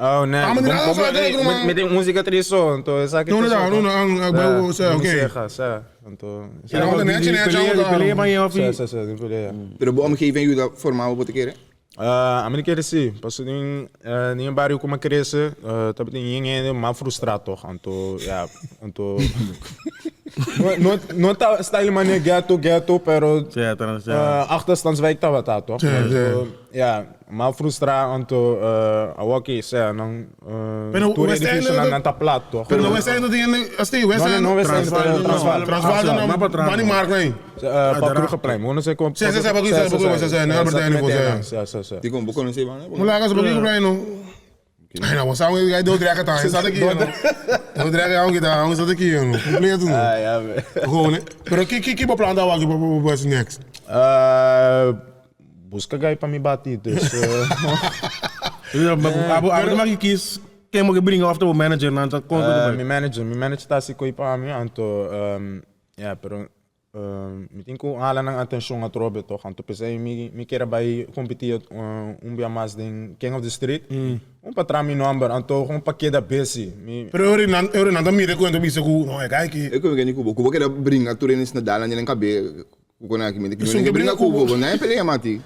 Oh, nee. Ah, maar die raad is wel man. Met die música triso, anto esaki No, no, no, no, no, no, Sa, oké. sa, anto. Ja, want net je net Pelea, pelea man je of Sa, sa, sa, die pelea. Pero bo omgeving ajuda formar bo te kere? A mi kere si, paso den den bario ku mi a krese, tabatin yen hende mas frustrá tòg, anto ya, anto no no ta style manera ghetto ghetto pero achterstandswijk tabata tòg, anto ya, mas frustrá anto awor sea nan tur edificionan nan ta plat tòg. Pero no West End no tin hende así, West End. No, no West End, Transvaal. Transvaal ta na Bani Mark na ei. Pa Krugerplein, bo no sé kon. Sí, sí, sí, pa Krugerplein, sí, sí, na Albert Heijn nivo, sí. Sí, sí, sí. Dikon bo konosé banda? Bo laga su pa Krugerplein no. Ay, no, bo sa un gai dodrek ta, sa ta ki no. Dodrek a un kita, un sa ta ki no. Completo no. Ah, ya ve. Gewoon, eh. Pero ki ki ki bo plan ta awor ki bo bo hasi next? Buska gai pa mi bati, dus. Abo abo ta maki kies ken bo ke bringa of ta bo manager nan ta kon ku ta bai? Mi manager, mi manager ta hasi koi pa mi, anto ya, pero Mi tin ku hala nan atenshon atrobe tòg, anto p'esei mi mi kier a bai kompetí un bia mas den King of the Street, un pa traha mi nòmber, anto un pa keda busy. Mi. Pero e ora nan e ora nan ta mira ku nan ta bisa ku no e kai aki. E ku mi ku bo, ku bo keda bringa tur enes na dal nan den kabe ku kon aki mi Esun ke bringa ku bo, nan e pelea mati.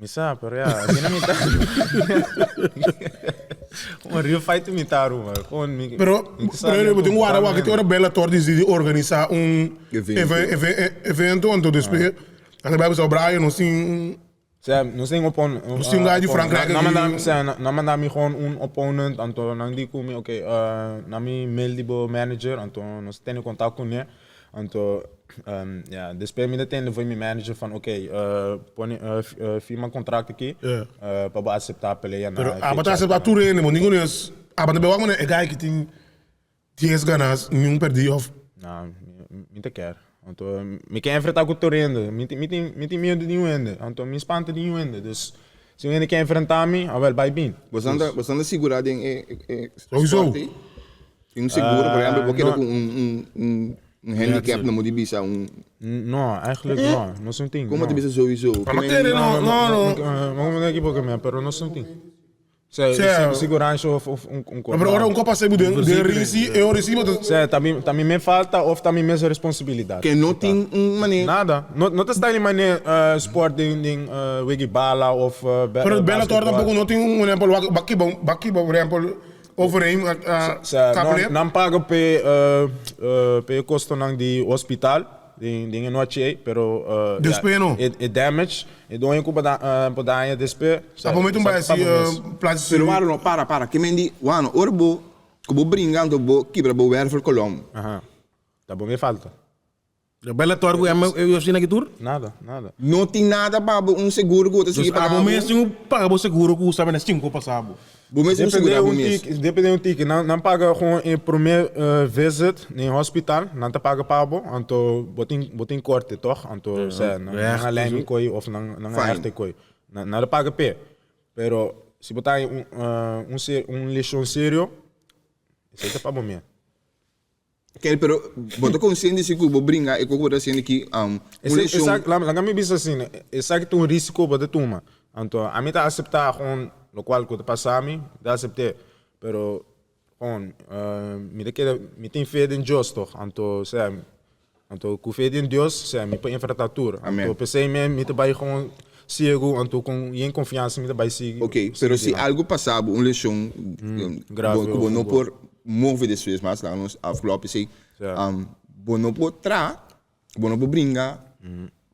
Mi sa, pero ya, asina mi ta. Un real fight mi ta Aruba. Gewoon mi. Pero, mi sa pero mi tin guarda wak mi- ora Bellator disidi organisa un Evento. eve- eve- evento, anto despues nan ta bai bisa Brian nos tin un Sea, nos tin opon- Nos tin un guy di Frankrijk Nan manda, aki. sea, nan manda mi gewoon un opponent, anto nan di ku mi, oké, na mi mail di bo manager, anto nos tene contact kuné. Anto, ja, despues mi ta tende for mi manager van oké, pone, firma contract aki, pa bo acepta pelea na Pero fecha. aba ta acepta tur hende, bo ningun es, aba ta wak manera e guy ki tin dies ganas, niun perdi of. No, mi ta kier. Anto, mi ke enfrenta ku tur hende, mi tin, mi tin, mi tin miedu di niun hende, anto mi spanta di niun hende, dus si un hende ke enfrenta mi, awel bai bin. Boso ta, boso ta sigura den e, e Sowieso. sport ei? Tin un seguro, por ehempel, bo keda ku un, un, un, un handicap, no moet bisa un... No, eigenlijk no. No es un ting. Como te bisa sowieso? Maar kere no, no, no. No me equivoco, man, pero no es un ting. Sea, Sea- segurança of, of un, un Pero ora un kopa sebu den, den ring si, e ora si, bo ta. Sea, también, también me falta of también mes responsabilidad. Que no tin un manera... Nada. No, no te está en manera uh, sport den, den uh, wigi bala of uh, be, Pero Bellator basketball. tampoco no tin un ehempel, wak, baki, baki, por ehempel, Overeem a Sa, kapelé. nan paga p'e p'e kostonan di hospital den den e nochi ei, pero Despues no. e e damage, e doño ku por daña despues, A por mete un bai sa si pa mes. plaats Pero wano no, para, para. Ke men di, wano, ora bo, ku bo bringa anto bo kibra bo wervelkolom. Aha. Ta bo me falta. Bellator ku UFC na ki tur? Nada, nada. No tin nada pa bo un seguro ku bo ta sigui Dus paga abo bo. mes tin ku paga bo seguro ku usa mene sinku pasa bo. Bo mes tin ku Depende segura bo un mes. tiki, depende un tiki. Nan, nan paga gewoon e prome visit den hospital, nan ta paga pa bo, anto bo tin, bo tin korte toch? Anto, sea, nan, nan a lijm koi of nan, nan a Fine. hechte koi. Nan, nan ta paga p'e. Pero si bo ta haña un, un ser, un lesion serio, esei ta pa bo mes. Kel, pero bo ta consciente si cu bo bringa e cu bo ta haciendo aki um, un lesion. Esaki, laga mi bisa asina, esaki ta un risico bo ta tuma. Anto, ami ta acepta gewoon locual cu ta pasa mi, mi ta acepte. Pero, gewoon, mi ta keda, mi tin fe den Dios toch. Anto, osea, anto cu fe den Dios, osea, mi por enfrenta tur. Amen. Anto, p'esey mi, mi ta bay gewoon ciego, anto con yen confiansa mi ta bay sigui. Ok, pero si algo pasa bo, un lesion, Grave cu bo of no bo- por move despues mas, laga nos afkloppen esey, bo no por traha, bo no por bringa,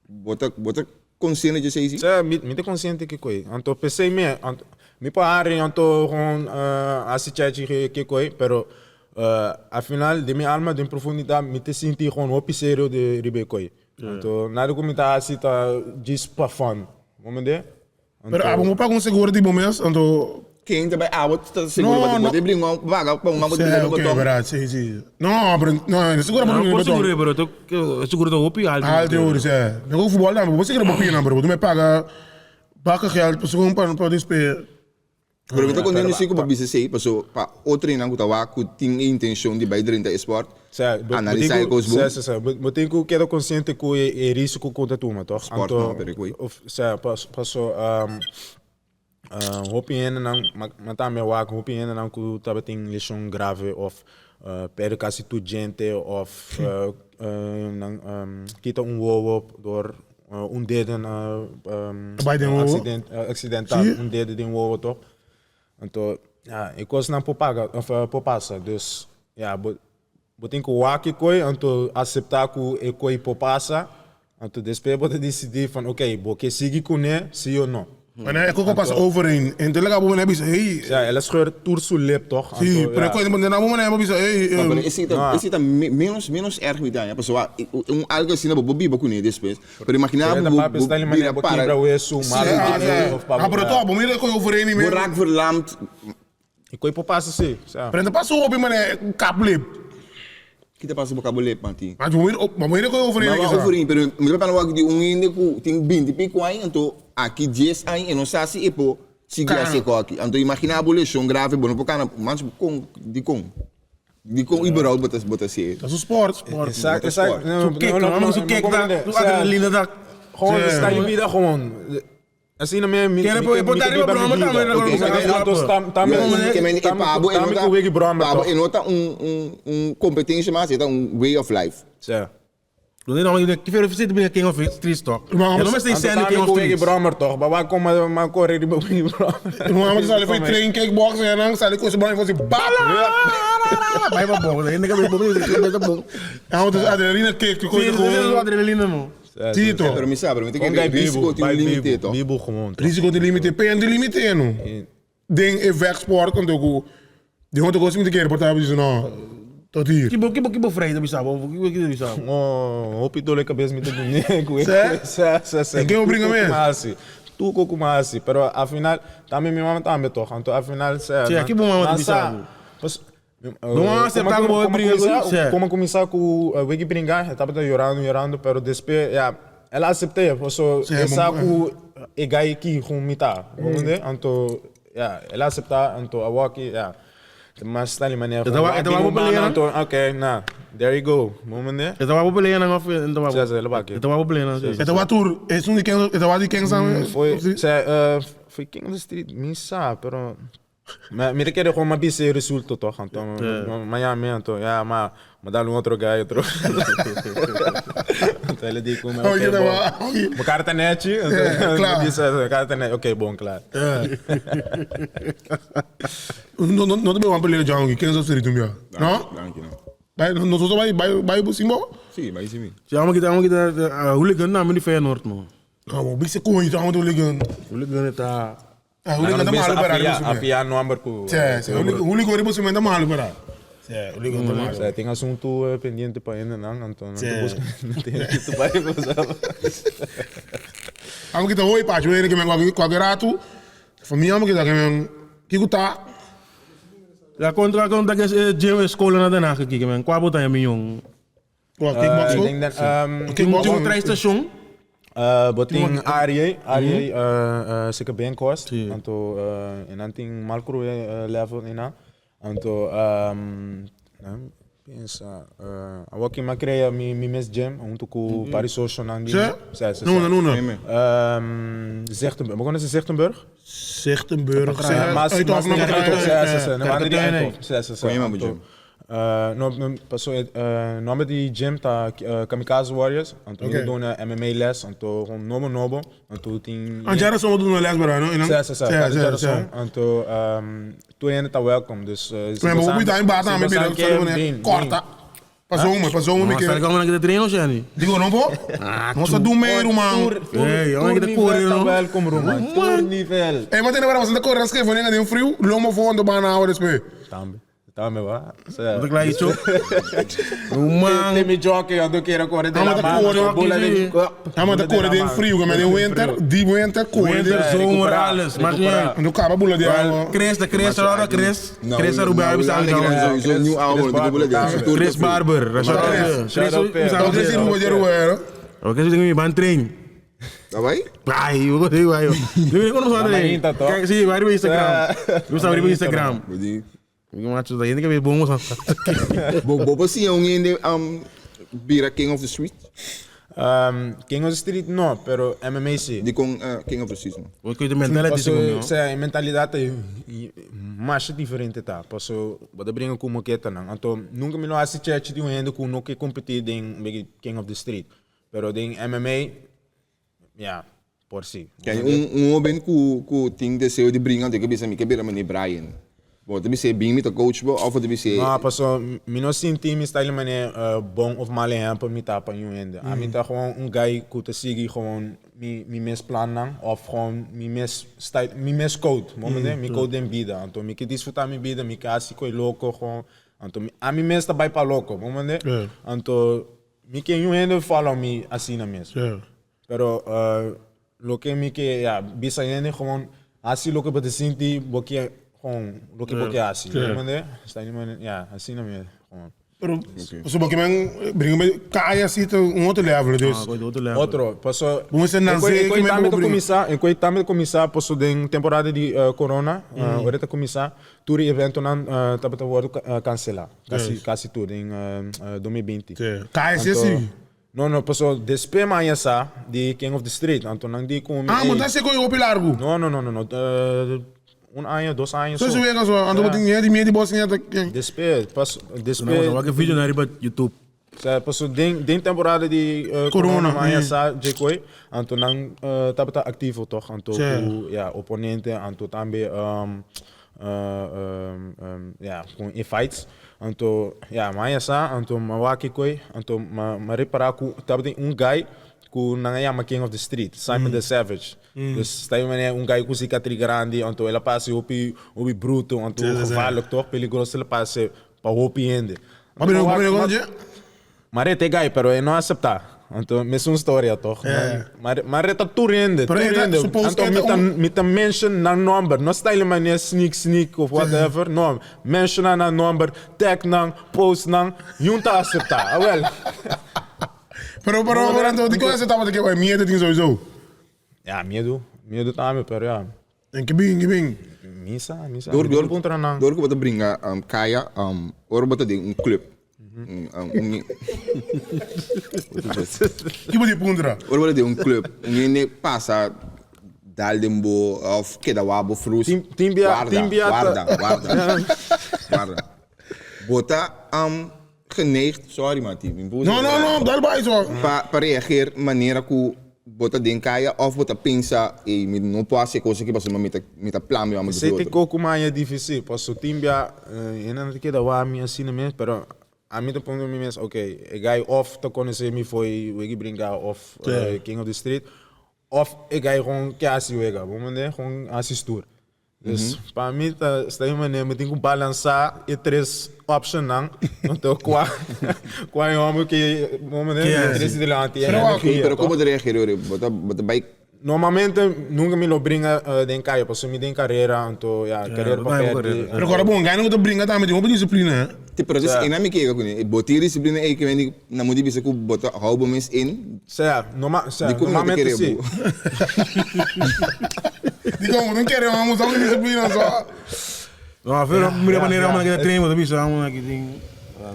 bo ta, bo ta consciente di esey si? Sa, mi, mi ta consciente kiko ei. Anto p'esei mi, anto, mi por hari anto gewoon hasi chechi kiko ei, pero al final den mi alma, den profundidad, mi ta sinti gewoon hopi serio di riba e koi. Anto nada ku mi ta hasi ta djis pa fun, bo mende? Pero abo no paga un seguro di bo mes, anto. Ken ta bai abo ta seguro No, pa no. bo te bringa un vaga pa un man bo te Sí, bringa ok, botón. verdad, sí, sí. No, pero no, e seguro pa No bringa por botón. seguro, pero to seguro ta hopi alto. Alto hoor, sí. Nego futbol tambe, bo seguro bo pina, pero bo me paga baka geld pa segun pa pa despe. Pero mi ta contento si cu pa bisa esey, paso pa otronan cu ta wak cu tin e intencion di bai drenta e sport, Sea, bo, bo analisa tin e ku, cos bon. sea, sea, sea, bo, bo tin ku keda konsiente ku e, e risiko ku ta tuma, toch? Sport Anto, no, pero e koe. of, sea, pas, paso, um, Hopi hendenan, ma tambe wak hopi hendenan ku tabatin leshon grave òf pèrdè kasi tur djente òf nan kita un wowo dor un dede aksidental, un dede den wowo tòg. Anto ya e kosnan por paga òf por pasa dus ya bo bo tin ku wak e koi anto aseptá ku e koi por pasa anto despues bo ta disidí van oke bo ke sigui kuné si o no. Wanneer e koko pasa overheen en te laga bo manera bisa hey. Ya el a scheur tur su lip tòg Si anto pero e ya. koi na bo manera bo bisa hey. No pero esei ta esei ta menos menos erg mi ta haña pasobra un algo asina bo por biba kuné despues. Pero imagina Pero bo ta papia bo sta li manera bira bo para kibra wesu, Sí, mala Ah, dede of pa ah, pero toch, bo mira koe overeen Bo mi. raak verlamd. E koe por pasa si, sa. Pero ta pasa hopi manera kap lip. Ki ta pasa bo kap lip, Mati? Maar bo mira, bo mira koe overeen Maar ki wa sa. overeen, pero mi ta papia wak di un hende ku tin binti pico aña, anto aki dies aña e no sa si e por sigui Kana. hasi e koki. Anto imagina bo leshon grave, bo no por kana, manch kon, dikon? Dikon überhaupt bo ta bo ta hasié? Ta su sport. Sport. Exact, exact. Sport. Su kick, no, no, su kick ta, su adrenalina ta. Gewoon sta je vida gewoon. Asina mi mi Kere mi por mi ta ke riba biba mi broma vida. tambe, Oké, no, no, no, anto tam tam Ke men e pabo e no tam ta ku wiki broma pabo toch. e no ta un un un competencia mas, e ta un way of life. Sa. Donde no, ki fer zit binnen King of Streets toch? Maar En dan is Anto zijn tam King ku of wiki Streets. broma toch. Maar waar kom maar maar corre riba wiki broma. Mama sali foi train kickboxing en dan sali com esse banho e assim, bala! Vai pra bom, ainda que bom, bom, bom. Ja, want het is adrenaline kick, je Sim, gooit dat is gewoon. adrenaline man. Tito. Pero mi sa, pero mi ta Gewoon kere bij risico Bibo, tin un bij limite Bibo, toch? Bibo gewoon toch. Risico de limite, PN de limite no. Ding e vechtsport komt ook. Die hond ook eens een keer portaal die no. Tot hier. Kibo kibo kibo vrij dat bisabo, kibo kibo bisabo. Oh, hopi dole cabeça me te boneco. Sé? Sé, sé, sé. En quem obriga Tu mesmo? kumasi. Tu kumasi. Pero afinal, também minha mama também toca. Então afinal, sé. Sim, aqui bom mama te bisabo. Mas Não aceitar como briga com isso, Como começar com o Wiki brincar, eu estava chorando, chorando, pero depois, ja, ela aceitei, so, Sim, essa bom. com e gai aqui com mita, entende? Então, ja, ela aceita, então a walk, ja. Mas está ali maneira. Eu tava- eu tava peleando. Então, ok, nah, there you go. Moment, Eu tava peleando of eu tava. Zé, zé, leva aqui. Eu tava peleando. Het was tour, is toen die ken, het was die ken samen. Foi, zij, foi King of the Street, missa, pero... Maar mira que era gewoon maar bise resulto toch, então, Miami, então, ja, maar, maar daar um outro guy, outro. Então ele disse, Oh, ok, je bom. was. Mijn kaart netje, Ja, klaar. disse, kaart netje, oké, bom, klaar. No no no te veo pelear John, ken zo street toen ja. No? Dank je no. Bij no zo bij bij bij Bosimbo? Si, maar is mi. Ja, maar kita kita hooligan naam die Feyenoord man. Nou, bise kon je dan hooligan. Hooligan het ah. Ah, hooligan da malo para Afia, afia number ku. Sim, sim. Hooligan ribo cimento malo para. Sim, hooligan da malo. Zij, tem assunto pendente para ainda não, então, não Sim. te busca, não tem que tu vai usar. Amo kita hoi pa, joe que men kwa rato. Família amo kita que men kikuta. Ja, contra contra que gym school na Den Haag gekeken man. Kwa bota je jong. Kwa Ik kickbox. denk dat, Kickbox. Toen treinstation. Botin Arie, Arie, zeker Benkost. Anto, en dan ting Malcro level ina. Anto, um, pensa, uh, ma crea mi mi mes gym, junto com Paris Social nandi. Sim? Sim, sim. Nuna, nuna. Zichtenburg. Begonnen ze Zichtenburg? Zichtenburg. Maas, Uit Maas, of nog Sim, sim, sim. Sim, sim, sim. Kon je maar gym? No, no, passou, nome de gym tá Kamikaze Warriors. Anto Ok. okay. doen MMA les, anto gewoon nobo nobo, anto ting. Anjara somo doen les bara, no? Sim, sim, sim. Sim, sim, sim. Anto tu ainda tá welcome, dus Maar we moeten daar baat aan met binnen, korta. Pas zomer, pas zomer Maar me stel ik keer. al naar de train of niet? Digo não pô? Nossa do meio, man. Hey, jongen, ik de koren, no? Welkom, Roman. Tournivel. Hey, maar tem was de correr schreef van in frio, lomo voor de baan houden dus Tambe. Tambe, wa. Dat ik laat je zo. Man. Tem jockey, eu quero correr de Ah, maar la de mano, koren, bola de. Ja, maar de correr in frio, met in winter, die winter correr. Winter, zomer, alles. Maakt niet uit. En dan kaba bola die ouwe. Chris, de Chris, de Chris. Chris Aruba, we staan Sowieso een nieuw album, die bola die. Chris Barber. Chris, Shout Dat is hier hoe je roer. Oké, dus ik ben aan train. Dat wij? Ai, hoe gaat het, joh? Nu ben ik ook nog aan het Inta, train. toch? Kijk, zie je, waar op Instagram. We staan weer op Instagram. Die. Ik maak zo dat je weer bomen Bo bo si yung in de bira King of the Street. King of the Street no, pero MMA si. Dikon King of the Street no? Bo ke mentality Paso, segun mi, no? sea, e mentalidad ta masha diferente ta. Paso, bo ta bringa ku moketanan. Anto, nunka mi lo hasi chechi di un hende ku no ke kompetí den King of the Street. Pero den MMA, ya, por si. Kijk, un, un hoben ku, ku tin deseo di bringa, anto ke bisa mi ke bira mane Brian. Bo ta bis'é bin mi ta coach bo of bo ta bis'é. No, paso mi no sinti mi sta di mane bon of mal ehempel mi ta pa niun hende. Ami ta gewoon un guy ku ta sigui gewoon mi mi mes plannan of gewoon mi mes style, mi mes code, bo mende? Mi code den bida. Anto mi ke disfruta mi bida, mi ke hasi koe loko gewoon. Anto ami mes ta bai pa loko, bo mende? Anto mi ke niun hende follow mi asina mes. Pero loke mi ke ya bisa hende gewoon hasi loke bo ta sinti bo ke gewoon loke bo ke hasi. Bo mende? Sta di manera ya asina mi gewoon. Pero pasobra bo ke men bringa me kaya asi ta un otro level dus. Otro paso Bo mester nanse e ke men tambe bo ta bringa. kuminsa e koe tambe ta kuminsa paso den temporada di corona ora ta kuminsa tur e eventonan tabata wordo kansela kasi kasi tur den 2020. Kaya si asi. No, no, paso despues mi haña sa di King of the Street, anto nan di ku mi, Ah, bo ey. ta hasi koe hopi largu. No, no, no, no, no, un aña, dos aña So so. si wega so, anto bo tin hende di medio di bo siña ta ken. Despues, pas, No, despues, wak e video na riba YouTube. sa, paso den, den temporada di Corona, corona mi haña sa dje koe, anto nan tabata activo toch, anto Sí. ku, ya, oponente, anto tambe ya, ku e fights. Anto, ya, mi haña sa, anto mi a wak e koe, anto mi a repará ku tabatin un guy ku nan a yama King of the Street, Simon the Savage. Dus ta e manera un guy ku sikatri grandi, anto el a pasa hopi, hopi bruto, anto gevaarlijk toch, peligroso el a pasa pa hopi hende. Bo a bira kono dje? M'a reta e guy, pero e no acepta. Anto, mesun storia toch? M'a reta tur hende, Pero tur e ta, hende. suppose Anto, e ta mi ta, un- mi ta mention nan nomber. No style manera sneak sneak of whatever. No, menciona nan nomber, tag nan, post nan. Niun ta acepta. Awel. Pero, pero, pero anto, dikon e tabata ke bai miedo tin sowieso? Ja, miedo. Miedo tambe, pero ja. En ke bin, ke bin? Mi sa, mi sa. Door, Mi door, puntra nan. door ku bo ta bringa um, kaya, um, ora bo ta den un club. Un, um, un, Ki bo di puntra? ora bo ta den un club, un hende pasa dal den bo of keda wak bo frus. Tin- tin bia- Warda, tin bia ta- warda, warda. Warda. Bo ta um, geneigd, sorry Mati, mi por No, no, no, dal bai so. Pa, pa reageer manera ku bo ta den kaya of bo ta pensa, ey, mi no por hasi e kos aki pasobra mi ta, mi ta plan mi mama Esei di te otro. koko maña dificil, paso tin bia hende nan ta keda wak mi asina mes, pero ami ta puntra mi mes, ok, e guy of ta conoce mi fo'i wegi brinca of King of the Street, of e guy gewoon ke hasi wega, bo mende? Gewoon hasi stoer. Dus pa mi ta sta e manera mi tin ku balansá e tres optionnan, anto kua kua e hòmber ke bo mende e tres dilanti e energia Pero toch? komo ta reageer ora bo ta bo ta bai Normalmente nunka mi lo bringa den kaya pasobra mi den karera anto ya karera pa pèrdè. Pero kòrda bon, gana ku ta bringa tambe tin hopi disiplina he. Ti pero dus ena mi kega kuné bo tin disiplina ei ke mende na mudi bisa ku bo ta hou bo mes in. Sea, norma, sea, Di kon mi no ta normalmente kere si. bo. Di kon bo no kere amo sa ku disiplina so. No, pero mira manera amo na train bo ta bisa amo na tin.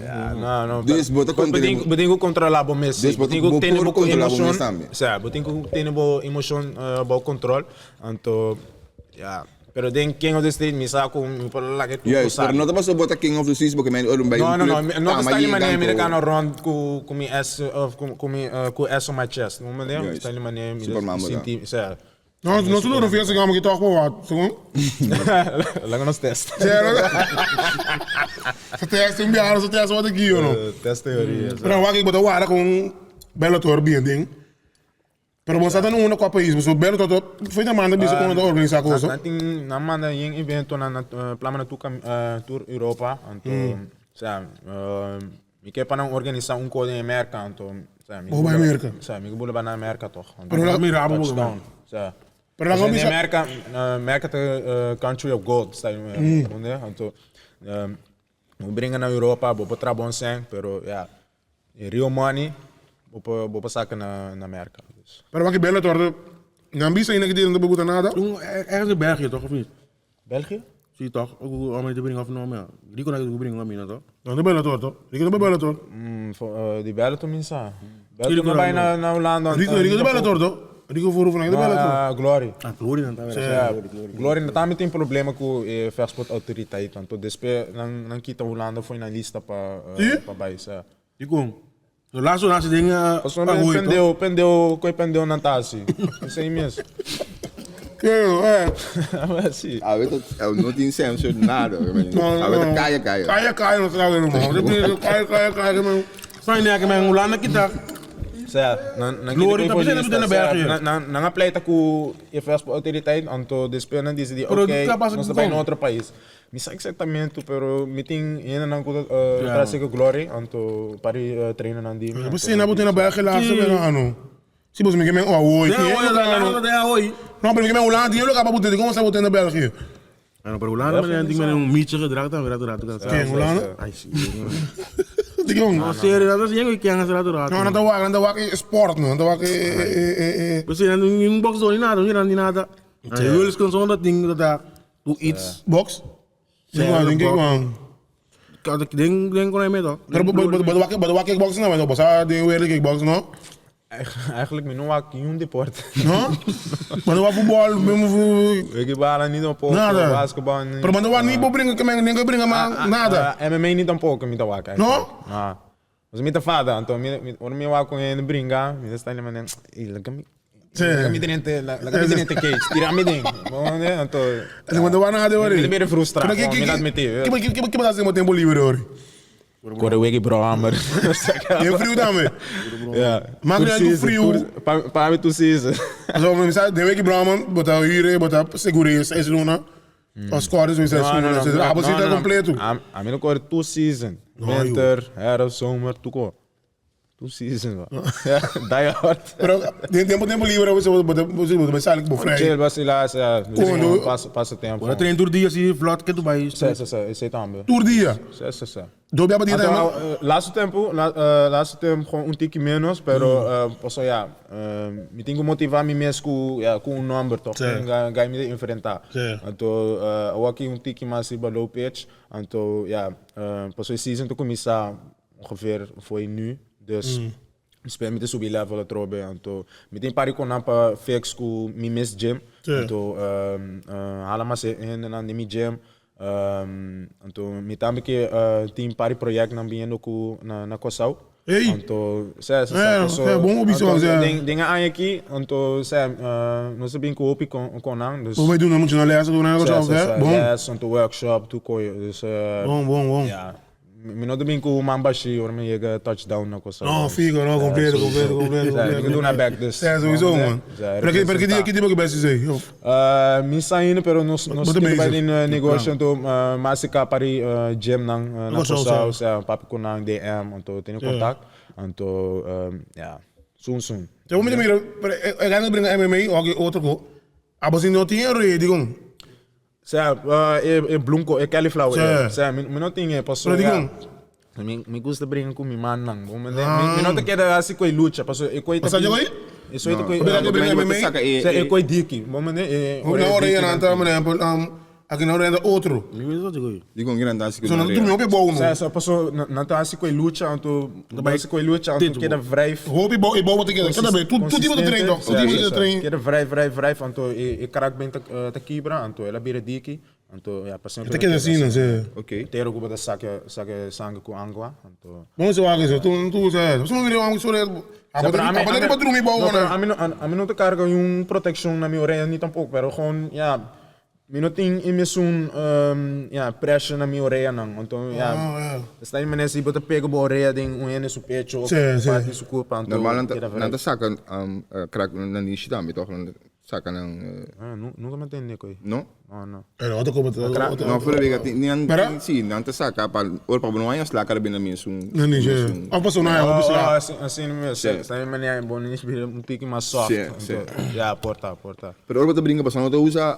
Ja, no, no. Dus bo ta Bo controle tin, bo tin ku controla bo mes. Dus bo Bo tin ku bo tene por bo controla bo emocion. mes tambe. Sea, bo tin ku tene bo emocion bou control. Anto, ja. Pero den King of the Street mi sa ku mi por laga tur Juist, ku pero no ta pasobra bo ta King of the Streets bo ke men ora bai No, un no, no, club no ta tama sta di yega manera mi ta anto cana rond cu cu mi S of cu cu mi cu S on my chest, no manera? Juist. Sta di manera mi ta Super mambo ta. sinti, sea. No, nos tur no fiesta gamo ki toch pa wat, segun? Laga nos test. Sero. Sa test un biaha, sa test wat aki o no? Test teoria. Pero wak ik bo ta wara ku un Bellator bien ding. Pero bo sa ta na unda kua pais, pasobra Bellator ta foi ta manda bisa kon nan ta organisa kosa. Nan tin, nan manda yen eventonan na plama na tur tur Europa, anto osea mi ke pa nan organisa un kos den Merka, anto osea mi Bo bai Merka? Osea mi ke bula bai na Merka toch. Pero la mira bo touchdown, osea. Pero laga den bisa Merka, Merka ta country of gold, sta unda, anto bo bringa na Europa, bo por traha bon sèn, pero ya. E real money bo por bo por saca na na Merca. Dus. Pero wak Bellator ta nan bisa ainda ki dia nan ta buta nada. Un ergens in België toch of niet? België? Si toch, ook om te brengen of no, maar Rico na ku brengen mi na toch? No, de Bellator toch? Rico de Bellator. Di Bellator minsa. Bellator na bai na na Hulanda. Rico, Rico de Bellator toch? Rico voor de Bellator. Glory. Ah, Glory dan tambe. Ja, Glory na tambe tin problema ku e vechtsportautoriteit. Anto despe nan nan kita Hulanda foi na lista pa pa bai sa. Dikon? So laatste laatste ding Pasobra a mi hooi toch? pendeu pendeu koi pendeu nan ta hasi. Esei mes. Eh. Si. Awe ta no tin sensor nada. Awe ta kaya kaya. Kaya kaya no sabe man. Kaya kaya kaya man. Sorry nee, ik ben Hulanda kita. Sea, nan nan Glory kita ta koi bisa lista. na Sea, België. nan nan nan a pleita ku e vechtsportautoriteit anto despues nan disidi Pero oké, ta pasa nos ta ku bai kon? na otro pais. Mi sa exactamente pero mi tin hendenan ku ta traha ku Glory anto pari trainer-nan di mi Bo anto sina bo tin na België laatste Sí. pero ano. Si bo mi ke men awoy. Den ahoy, den den ahoy. No, pero mi ke men Hulanda tin lo kaba bo tin. Como sa bo tin na België? Ano, pero Hulanda men ding men un mietje gedrag dan rato rato kan. Ken Hulanda? Ai si. Digo. No, serio, dat is jengo ken rato rato. No, nan ta wak, nan ta wak sport no, nan ta wak e e. Dus in een box door niet nada, niet nada. En jullie kunnen zonder dat ding dat daar doe iets. Box? Denk denk ik man. Kan ik denk denk kon hij mee toch? Pero bo bo bo wak bo wak kickboxing no, bo sa den weer kickboxing no. Eigenlijk mi no wak niun deporte. No? Maar no wak voetbal, Ik bala niet tampoco, Nada. basketbal niet. Pero manda wak niet bo brengen, que men brengen maar nada. MMA niet tampoco mi ta wak eigenlijk. No? Ah. Mas mi ta fada, anto mi mi ora mi wak con hende bringa, mi ta sta in manen, ey, laga mi laga mi drente, laga mi drente cage, tira mi den. Anto En manda wak nada hoor. Mi ta bere frustra, mi ta admiti. Que que que que tempo libre hoor. Corre wegi brommer. Je frio daarmee. Ja. Maak niet uit hoe frio. Pa mi tu season. Zo, mi sa de week brommer, bota huren, bota segure, seis luna. Of score zo seis luna. Ah, você tá completo. A mi no corre two season. Winter, herfst, zomer, tuko. Two season, wa. Ja, die hard. Pero den tempo tempo libre você bota você bota sai bo vrij. Chill, was helaas, ja. Quando- Passa, passa tempo. Bora train door die assim vlot que tu vai. Sim, sim, sim, esse também. Tour dia. Sim, sim, sim. Doe bij die Anto, time. laatste tempo, laatste tempo gewoon un tikje menos, pero paso ja, mi tengo motivar mi mes ku, ja, ku un number toch, Sí. ga, ga mi enfrentar. Sí. Anto, uh, aki un tiki mas riba low pitch, anto ja, paso e season to começar ongeveer foi nu, dus speel mi te subi level atrobe, anto mi tin pari kon pa fix ku mi mes gym, Sí. anto hala mas hende nan di mi gym, anto mi tambe ke tin pari project nan biniendo ku na na Kòrsou. Hey. Anto sè sè Eh, sè eh, bon hobby zo, anto, ja. den den aña aki anto sè nos a bin ku hopi kon kon nan dus Hoe wij doen, dan moet je naar les doen en sè zo, sè hè? sè Bon. les anto workshop tur koyo dus Bon, bon, bon. ja mi no ta bin ku man bashi ora mi yega touchdown na Kòrsou. No, figo, no, completo, completo, completo, Sè, mi completo. ke duna back dus Ja, sowieso, man. Sè, Pero que, pero que dia, representa. que dia que best is, of? Mi sa ainda, pero nos nos Wat kita bezig? bij die negócio anto mas ka pari gym nan na Kòrsou, Kòrsou, sè. sè, papi ku nan DM anto tene contact anto ja, soon soon. Te voy a mira, pero el gano brinca MMA o que otro ko. Ah, pues si no tiene rey, digo. Sè, e e bloemkool, e cauliflower. Sè. Sè, mi mi no tin e paso. Pero digo, ja, mi mi gusta brinca ku mi man nan. Mi, mi no te queda así ku e lucha, paso e koi Pasa yo aí? E so e koi. Pero que brinca MMA? Saca e Sè, e koi diki. Mo me e Na hora ya na man, aqui na hora outro. Mi weet wat ik hoor. Die kon geen dans So na tu meu pe bom Sè, no. sè, paso na ta así ku e lucha anto bai ku e lucha anto Dit, queda vrij Hopi bo e bo wat ik kada be. Tu tu tipo de trein toch? Tu tipo de trein. Queda vrij, vrij, vrij, anto e e karak ben te te kibra, anto ela bira diki, anto ja, pa sempre. Te queda assim, não sei. Oké. Tero ku bota saque saque sangue ku angua, anto. Bom se wag is, tu tu se. So me vira um sobre. A Ja, pero a mí- poder a mí- pa dormir bom No, pero né. a mí no, a mí no te carga un protección na mi orelha ni tampoco, pero gewoon, ja, mi no tin imesun, ja, pressure na mi orelha nan. Anto, ja, Ah, ja. sta in menesi bota pega bo orelha den un ene su pecho, of Sim, sim. parte su corpo, anto. Normaal queda dan vrij. saca krak dan die shit aan toch? Dan saca dan Ah, nunca me entendí, coi. no? No, no. Pero otro como No, voor de week niet Pero? aan zie, dan te saca pa or pa no años la cara binnen meer zo'n Não, não, zo'n- Of passou na, Oh, op oh, assim, assim mesmo. Sta in maniera bom, ni un tiki mais soft. Sim, sim. Anto, Ja, porta, porta. Pero or wat brengen pas no te usa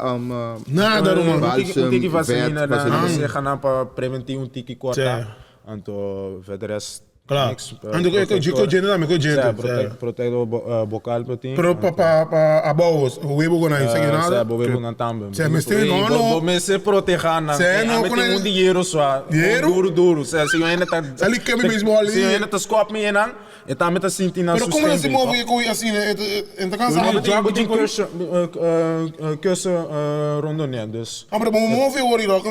Nada, man. Balsem, Un tiki vaseline, vet, na, vaseline. você gaan pa preventir un tiki corta. Sim. Anto, verder rest. Claro. Niks, Anto ku ku djente tambe, ku djente. Sa, protector bocal bo tin. Pero pa pa pa abou, huevo ku nan esaki nada. Sa, bo huevo nan tambe. Sa, mester no no. Bo mester proteha nan. Sa, no Ami tin un di hero swa. Hero? Duro duro. Sa, si un hende ta. Sa li kemi baseball. Si un hende ta skop mi enan, e tambe ta sinti nan Pero su como nan stem se move ku asina, e ta kansa. Bo tin kussen rondone, dus. Ah, pero bo move ori dok,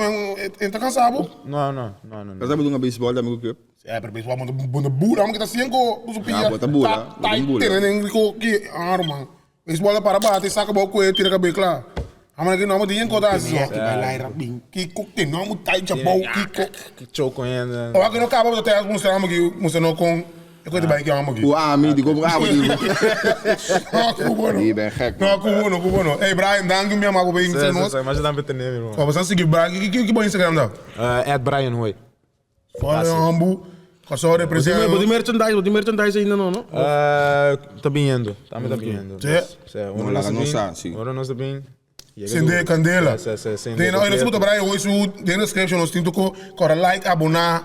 e ta kansa bo? No, no, no, no. Sa bo dunga baseball tambe ku club? Eh, pero beisbol bo bo ta bula, amo kita sien ko su pia. Ja, bo ta bula, bo ta bula. Tene den ko ki aro man. Beisbol ta para bate, saka bo kue, tira kabe kla. Amo ki no mo di ko ta so. Ki ko te no mo tai cha bo ki ko. Ki choco hende. O aki no kaba bo ta mustra amo ki mustra no kon e ko te bai ki amo ki. Ku ami, di kom abo di. No, ku bueno. Di ben gek. No, ku bueno, ku bueno. Hey Brian, danki mi ama bo be Sa, nos. sa, mas dan be tene mi man. Bo sa sigui Brian, ki ki ki bo Instagram da? @brianhoy. Follow Hambu, Kòrsou represent. Bo tin merchandise, bo tin merchandise ainda no, no? Ta biniendo, tambe ta biniendo. Sí. Sí, ora nos ta No, bin, sa, sí. ora nos ta bin. Yega Sende duro. candela. Sí, sí, sende Den, oye, nos completo. puta Brian hoy su den description nos tin toko kora like, aboná.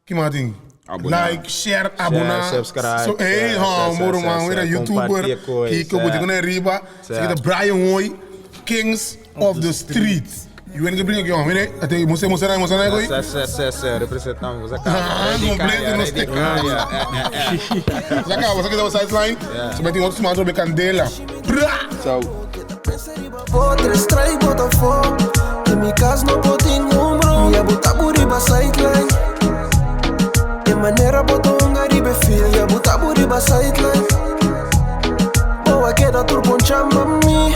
Ki mas tin? Aboná. Like, share, aboná. subscribe, So, hey, sí, ha, sí, moro sí, man, sí, era YouTuber. compartir coisa, Kiko, sí. botico na riba. Sí. Se kita Brian hoy, Kings of the Streets. You wen que brinca aqui, ó. Mire, até você, você, você, você, Sí, sí, sí, sí, representamos acá. Ah, completo, nos te- Já acaba, você quer dar o sideline? Você vai ter outro mais sobre candela. Brá! Tchau. Potre strike Botafogo In mi cas no por tin un bro Mi a buta bo riba sideline E manera bo ta hunga riba e field Mi a buta bo riba sideline Bo a keda tur poncha mami.